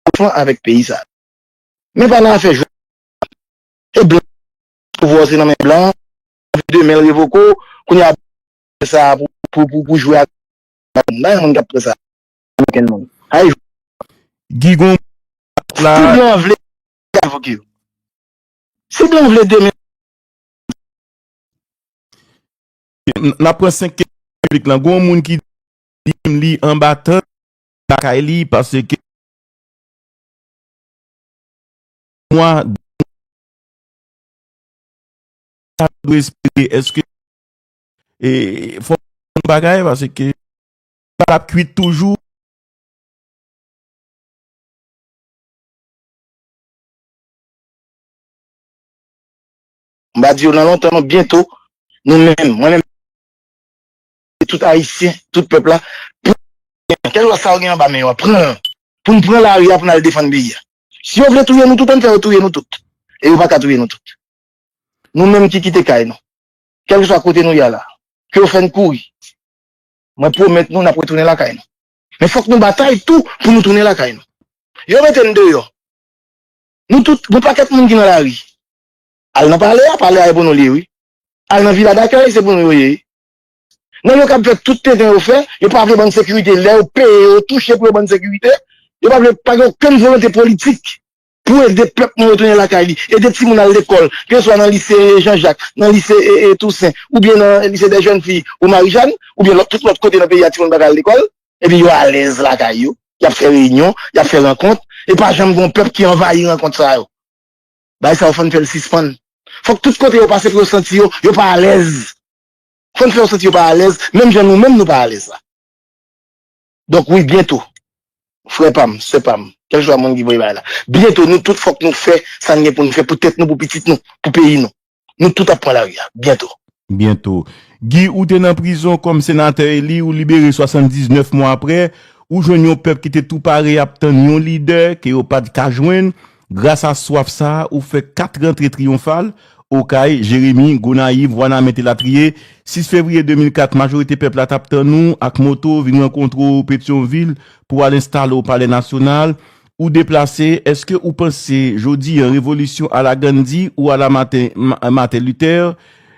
franchman, avèk peyi sa. Men pa nan afè jwèt. E blan. Pouvwa se nan men blan. Demen l revoke w. Kounye a, sa pou, pou, pou, pou jwe ak. Pa gen moun k ap pran sa. Okenn moun. Ay, Gigon la. Si blan vle, revoke yo. Si Blan vle demen, n ap pran senk kesyon piblik lan. Gon moun ki di li anba tant lakay li paske mwa sa dwe espere, èske, e, fò yon bagay paske pa ap kwit toujou. M pa di yo nan lontan non, byento, nou menm, mwen menm, tout Ayisyen, tout pèp la, pran, kèlkeswa sa yo gen anba men yo a, pran l, pou n pran lari a pou n al defann peyi a. Si yo vle touye nou tout, ann fè yo touye nou tout. E yo pa ka touye nou tout. Nou menm ki kite kay nou, kèlkeswa kote nou ye a la, ke yo fè n kouri, mwen pwomèt nou n ap retounen lakay nou. Men fòk nou batay tou pou nou tounen lakay nou. Yo mete n deyò. Nou tout, gon pakèt moun ki nan lari. Al nan palè a, palè a e pou nou li ye, wi. Al nan vila dakèy, se pou nou yo ye, wi. Nèg yo k ap fè tout tenten yo fè, yo pa vle ban n sekirite. Lè yo peye, yo touche pou yo ban n sekirite, yo pa vle, pa gen okenn volonte politik pou ede pèp mwen retounen lakay li, ede timoun al lekòl, keseswa nan lise Jean Jacques, nan lise, e, e, Toussaint, oubyen nan lise des jeunes filles ou Marie-Jeanne, oubyen lòt, tout lòt kote nan peyi a timoun pa ka al lekòl, epi yo alèz lakay yo, y ap fè reyinyon, y ap fè rankont, e pa janm gen yon pèp ki anvayi rankont sa yo. Bagay sa yo fò n fè l sispann. Fòk tout kote yo pase pou yo santi yo, yo pa alèz. Fò n fè yo santi yo pa alèz, menm jan nou menm nou pa alèz la. Donk wi, byento, frè pa m, sè pa m, kèlkeswa moun ki voye bagay la, byento nou tout fòk nou fè sa n gen pou n fè pou tèt nou, pou pitit nou, pou peyi nou. Nou tout ap pran lari a, byento. Byento. Guy, ou te nan prizon kòm senatè eli, ou libere swasanndiznèf mwa aprè, ou jwenn yon pèp ki te tou pare ap tann yon lidè ke yo pa t ka jwenn. Gras a swaf sa a, ou fè kat rantre triyonfal, Okay, Jeremi, Gonayiv, Wanament elatriye. Sis fevriye de mil kat, majorite pèp la t ap tann ou ak moto, vin rankontre w Petyonvil pou al enstale w Palè Nasyonal. Ou deplase, èske ou panse jodi an revolisyon ala Gandhi ou ala Martin, Ma- Martin Luther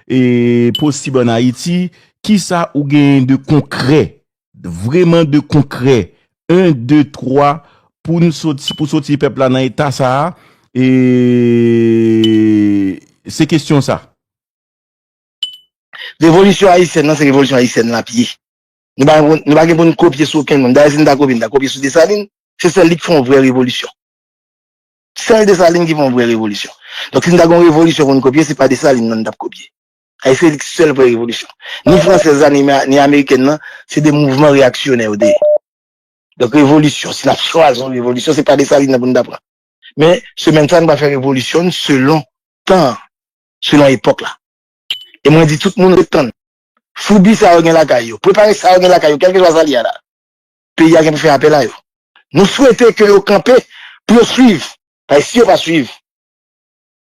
e posib ann Ayiti? Kisa ou genyen de konkrè, vrèman de konkrè, en, de, twa, pou n soti, pou soti pèp la nan eta sa a? E se kesyon sa. Revolisyon ayisyèn nan, se revolisyon ayisyèn l ap ye. Nou pa, nou pa gen pou n kopye sou okenn moun. Dayè, si n ta kopye, n ta kopye sou Desalin. Se sèl li k fè yon vrè revolisyon. Sèl Desalin ki fè yon vrè revolisyon. Donk, si n ta gen yon revolisyon pou n kopye, se pa Desalin nan n t ap kopye. Ay, se li k sèl vrè revolisyon. Ni fransèz la, ni, ni amerikèn nan, se de mouvman reyaksyonè yo te ye. Donk, revolisyon, si n ap chwazi yon revolisyon, se pa Desalin nan pou n ta pran. Men, semèn sa, nou pral fè revolisyon n selon tan an, selon epòk la. E mwen di tout moun ret tann. Foubi sa yo gen lakay yo. Prepare sa yo gen lakay yo, kèlkeswa sa l ye a la. Peyi a gen pou fè apèl a yo. Nou swete ke yo kanpe pou yo swiv. Paske si yo pa swiv,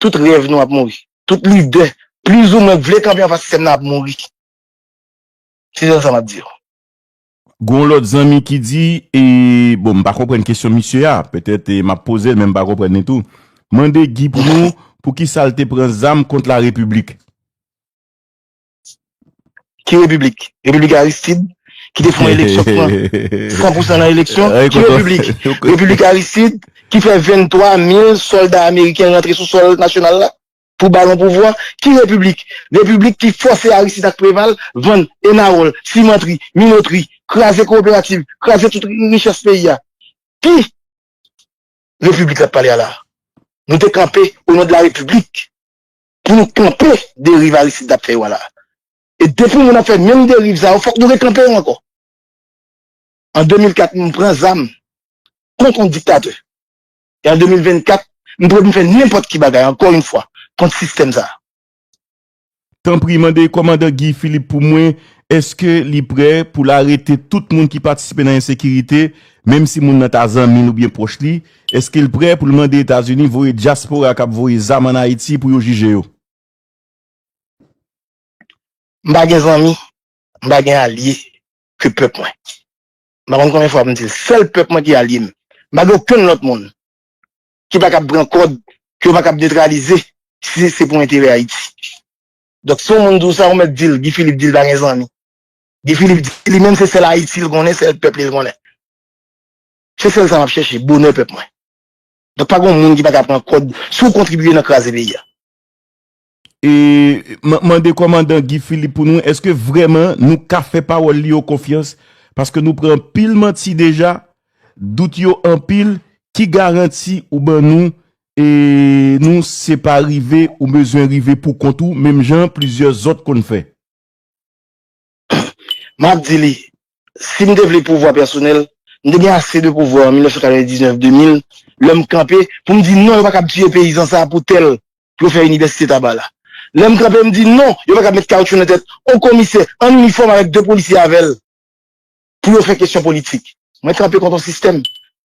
tout rèv nou ap mouri. Tout lidè, plizoumwen, k vle kanpe anfas sistèm nan ap mouri. Se sèl sa m ap di yo. Gon lòt zanmi ki di, e, bon, m pa konprann kesyon misye a, petèt, e, m ap poze l, men m pa konprann li tou. Mande Guy pou nou, poukisa l te pran zam kont la repiblik? Ki repiblik? Repiblik Aristide, ki te fè yon eleksyon, k pran san pou san nan eleksyon? Ki repiblik? Repiblik Aristide, ki fè venntwa mil sòlda ameriken rantre sou sòl nasyonal la pou ba l yon pouvwa? Ki repiblik? Repiblik ki fòse Aristide ak Preval vann Enawòl, Simantri, Minotri, kraze kowoperativ, kraze tout richès peyi a. Ki repiblik l ap pale a la? Nou te kanpe o non de la repiblik pou nou kanpe deriv Aristide t ap fè yo a la. E depi moun ap fè menm deriv sa yo, fòk nou rekanpe yo ankò. An de mil kat, m pran zam kont yon diktatè. E an de mil vennkat, m prè pou m fè nenpòt ki bagay, ankò yon fwa, kont sistèm sa a. Tanpri, mande kòmandan Guy Philippe pou mwen, èske li prè pou l arete tout moun ki patisipe nan ensekirite, menm si moun nan ta zanmi l oubyen pwòch li? Èske l prè pou l mande Etazini voye dyaspora k ap voye zam ann Ayiti pou yo jije yo? M pa gen zanmi, m pa gen alye ke pèp mwen. M pa konn konbyen fwa pou m di l, sèl pèp mwen ki alye m. M pa gen okenn lòt moun ki pa kab pran kòd, ke yo pa kab netralize si se pou enterè Ayiti. Donk, si yon moun di w sa, ou mèt di l, Guy Philippe di l pa gen zanmi. Guy Philippe di li menm se sèl Ayiti l konnen, sèl pèp li l konnen. Se sèl sa m ap chèche, bonè pèp mwen. Donk, pa gen moun ki pa ka pran kòd si w kontribye nan kraze peyi a. e, m- mande kòmandan Guy Philippe pou nou, èske vrèman nou ka fè pawòl li yo konfyans? Paske nou pran anpil manti deja, dout yo anpil, ki garanti ou ban nou, e, nou se pa rive ou bezwen rive pou kont ou, menm jan plizyè zòt konn fè? M ap di li, si m te vle pouvwa pèsonèl, m te gen ase de pouvwa an mil nèf san katrevendiznèf de mil, lè m kanpe, pou m di non, yo pa kab tiye peyizan sa a pou tèl, pou yo fè inivèsite taba la. Lè m kanpe, m di non, yo pa kab met kawotchou nan tèt on komisè an inifòm avèk de polisye avè l pou yo fè kesyon politik. Mwen kanpe kont on sistèm,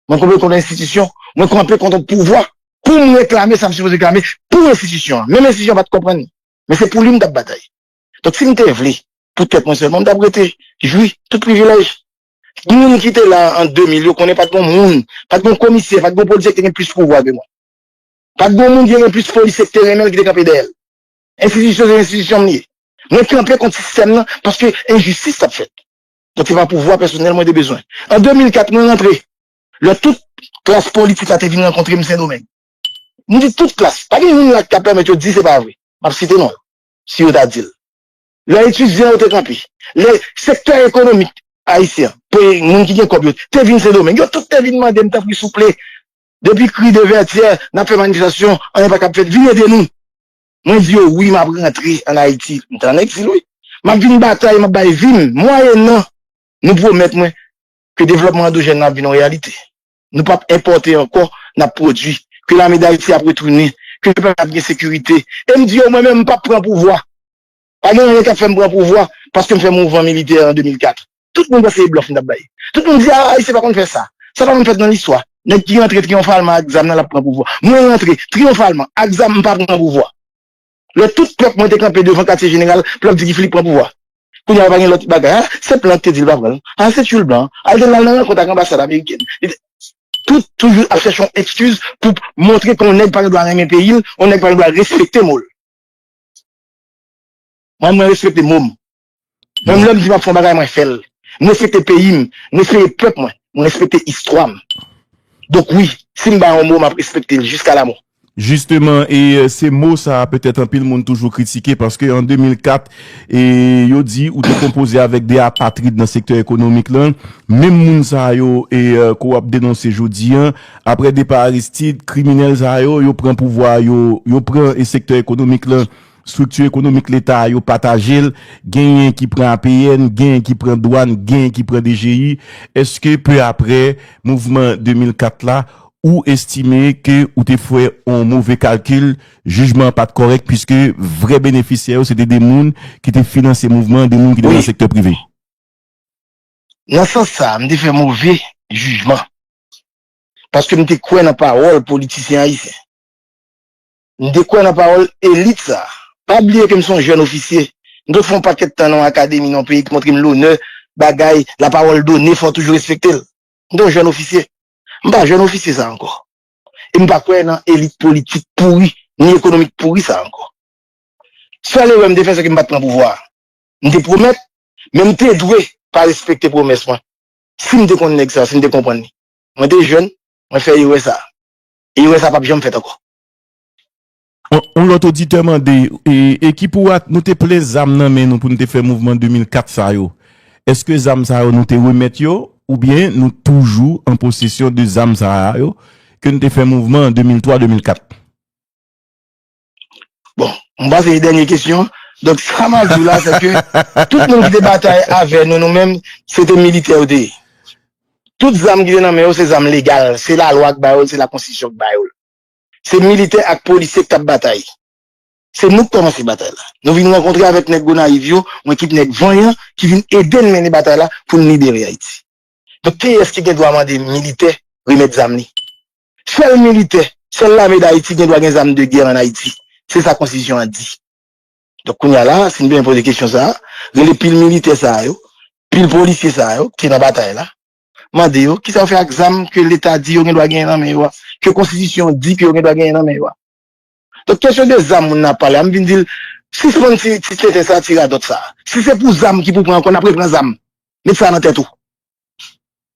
mwen kanpe kont on enstitisyon, mwen kanpe kont on pouvwa pou m reklame sa m sipoze reklame pou enstitisyon an. Menm enstitisyon an pa t konprann li. Men se pou li m t ap batay. Donk, si m te vle, pou tèt mwen sèlman, m t ap rete jwi tout privilèj. Moun ki te la an de mil, yo konnen pa t gon moun, pa t gon komisè, pa t gon polisye ki te gen plis pouvwa ke mwen. Pa t gon moun ki te gen plis polisye ki te renmen l, ki te kanpe dèyè l. Enstitisyon se enstitisyon m li ye. Mwen kanpe kont sistèm nan paske enjistis t ap fèt. Donk, se pa pouvwa pèsonèl mwen te bezwen. An de mil kat, mwen rantre. Lè tout klas politik la te vin rankontre m Sendomeng. M di tout klas. Pa gen youn la ki ka pèmèt yo di se pa vre. M ap site non yo, si yo ta di l. Lè etidyan yo te kanpe, lè sektè ekonomik ayisyen an, pou moun ki gen kòb yo, te vin Sendomeng, yo tout te vin mande m, tanpri, souple, depi Kri de Vètyè, n ap fè manifestasyon, anyen pa kab fèt, vin ede nou. Mwen di yo, wi, m ap rantre ann Ayiti. M te ann egzil, wi. M ap vin batay, m ap bay vi m, mwayennan nou pwomèt mwen ke devlòpman andwojèn nan ap vin yon reyalite. Nou p ap enpòte ankò, n ap pwodui. Ke lame Dayiti ap retounen, ke pèp la ap gen sekirite. E m di yo, mwen menm, m p ap pran pouvwa. Pa gen anyen k ap fè m pran pouvwa paske m fè mouvman militè an de mil kat. Tout moun panse se blòf m t ap bay. Tout moun di, a, Ayisyen pa konn fè sa. Sa pa konn fèt nan listwa. Nèg ki rantre triyonfalman ak zam nan, l ap pran pouvwa. Mwen rantre triyonfalman ak zam, m pa pran pouvwa. Lè tout pèp mwen te kanpe devan katye jeneral pou l ap di Guy Philippe pran pouvwa. Kounye a pa gen lòt bagay. A, se plan ki te di l pa pran l. A, se tchoul blan. Al te l al nan rankont ak anbasad amerikèn. Li te, tout toujou ap chèche yon ekskiz pou montre ke yon nèg pa gen dwa renmen peyi l, yon nèg pa gen dwa respekte mo l. Mwen, mwen respekte mo m. Mwen, lè m di m ap fè yon bagay, mwen fè l. Mwen respekte peyi m, mwen respekte pèp mwen, mwen respekte istwa m. Donk wi, si m bay yon mo, m ap respekte l jiska lamò. Jisteman, e se mo sa a petèt anpil moun toujou kritike, paske an de mil kat, e yo di ou te konpoze avèk de apatrid nan sektè ekonomik lan. Menm moun sa yo e ke w ap denonse jodi an, apre depa Aristide, kriminèl sa yo, yo pran pouvwa, yo, yo pran e sektè ekonomik lan, estrikti ekonomik leta a, yo pataje l, genyen ki pran A P N, genyen ki pran dwàn, genyen ki pran D G I. Èske pe apre mouvman de mil kat la, ou estime ke ou te fè yon move kalkil, jijman an pa t kòrèk, piske vrè benefisyè yo se te de moun ki te finanse mouvman an, de moun ki te nan sektè prive? Nan sans sa a, m te fè move jijman. Paske m te kwè nan pawòl politisyen ayisyen. M te kwè nan pawòl elit sa a. Pa bliye ke m se yon jèn ofisye. M te fè yon pakèt tan nan yon akademi, nan yon peyi ki montre m lonè, bagay, la parole donnée, fò w toujou respekte l. M te yon jèn ofisye. M pa jèn ofisye sa ankò. E m pa kwè nan elit politik pouri, ni ekonomik pouri sa ankò. Sèl erè m te fè, se ke m pa t pran pouvwa a. M te pwomèt, men m te dwe pa respekte pwomès mwen. Si m te konn nèg sa, si m te konprann li. Mwen te jèn, mwen fè erè sa a. E erè sa a p ap janm fèt ankò. On, on lòt oditè mande, e, e ki pou at, nou te plen zam nan men nou pou nou te fè mouvman de mil kat sa yo. Èske zam sa yo nou te remèt yo, oubyen nou toujou an posesyon de zam sa yo ke nou te fè mouvman an de mil twa, de mil kat? Bon, m panse se dènye kesyon. Donk, sa m ap di w la, se ke tout moun ki te batay avè nou, nou menm, se te militè yo te ye. Tout zam ki te nan men yo, se zam legal. Se lalwa k ba yo l, se lakonstitisyon k ba yo l. Se militè ak polisye k t ap batay. Se nou k kòmanse batay la. Nou vin rankontre avèk nèg Gonayiv yo, yon ekip nèg vanyan ki vin ede n mennen batay la pou n libere Ayiti. Donk, kiyès ki gen dwa mande militè remèt zam li? Sèl militè, sèl lame Dayiti gen dwa gen zam de gè ann Ayiti. Se sa konstitisyon an di. Donk, kounye a la, si n bezwen poze kesyon sa a, rele pil militè sa a yo, pil polisye sa a yo, ki te nan batay la, mande yo, kisa yo fè ak zam ke Leta di yo gen dwa genyen nan men yo a, ke konstitisyon di ke yo gen dwa genyen nan men yo a? Donk, kesyon de zam moun nan ap pale a, m vin di l, sispann ti, ti tenten sa, ti radòt sa. Si se pou zam ki pou pran ankò, n ap repran zam. Met sa nan tèt ou.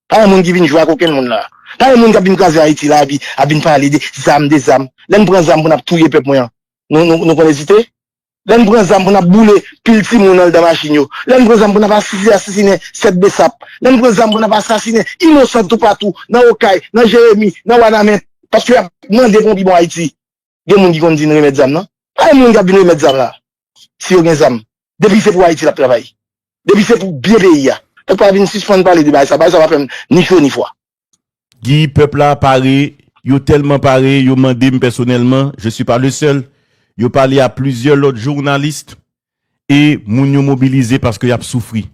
Pa gen moun ki vin jwe ak okenn moun la. Pa gen moun k ap vin kraze Ayiti la, epi ap vin pale de zam, de zam. Lè n pran zam pou n ap touye pèp mwen an, nou, nou, nou konn ezite? Lè n pran zam pou n ap boule pil timoun anndan machin yo. Lè n pran zam pou n ap asasinen sèt Besap. Lè n pran zam pou n ap asasinen inosan toupatou, nan Okay, nan Jeremi, nan Wanament. Paske y ap mande pou yon pi bon Ayiti. Gen moun ki konn di n remèt zam nan? Pa gen moun k ap vin remèt zam la. Si yo gen zam. Depi se pou Ayiti l ap travay. Depi se pou byen peyi a. Fòk pa vin sispann pale de bagay sa. Bagay sa pa fè m ni cho ni fwa. Guy, pèp la pare, yo tèlman pare, yo mande m pèsonèlman, je suis pas le seul, yo pale a plizyè lòt jounalis e moun yo mobilize paske y ap soufri.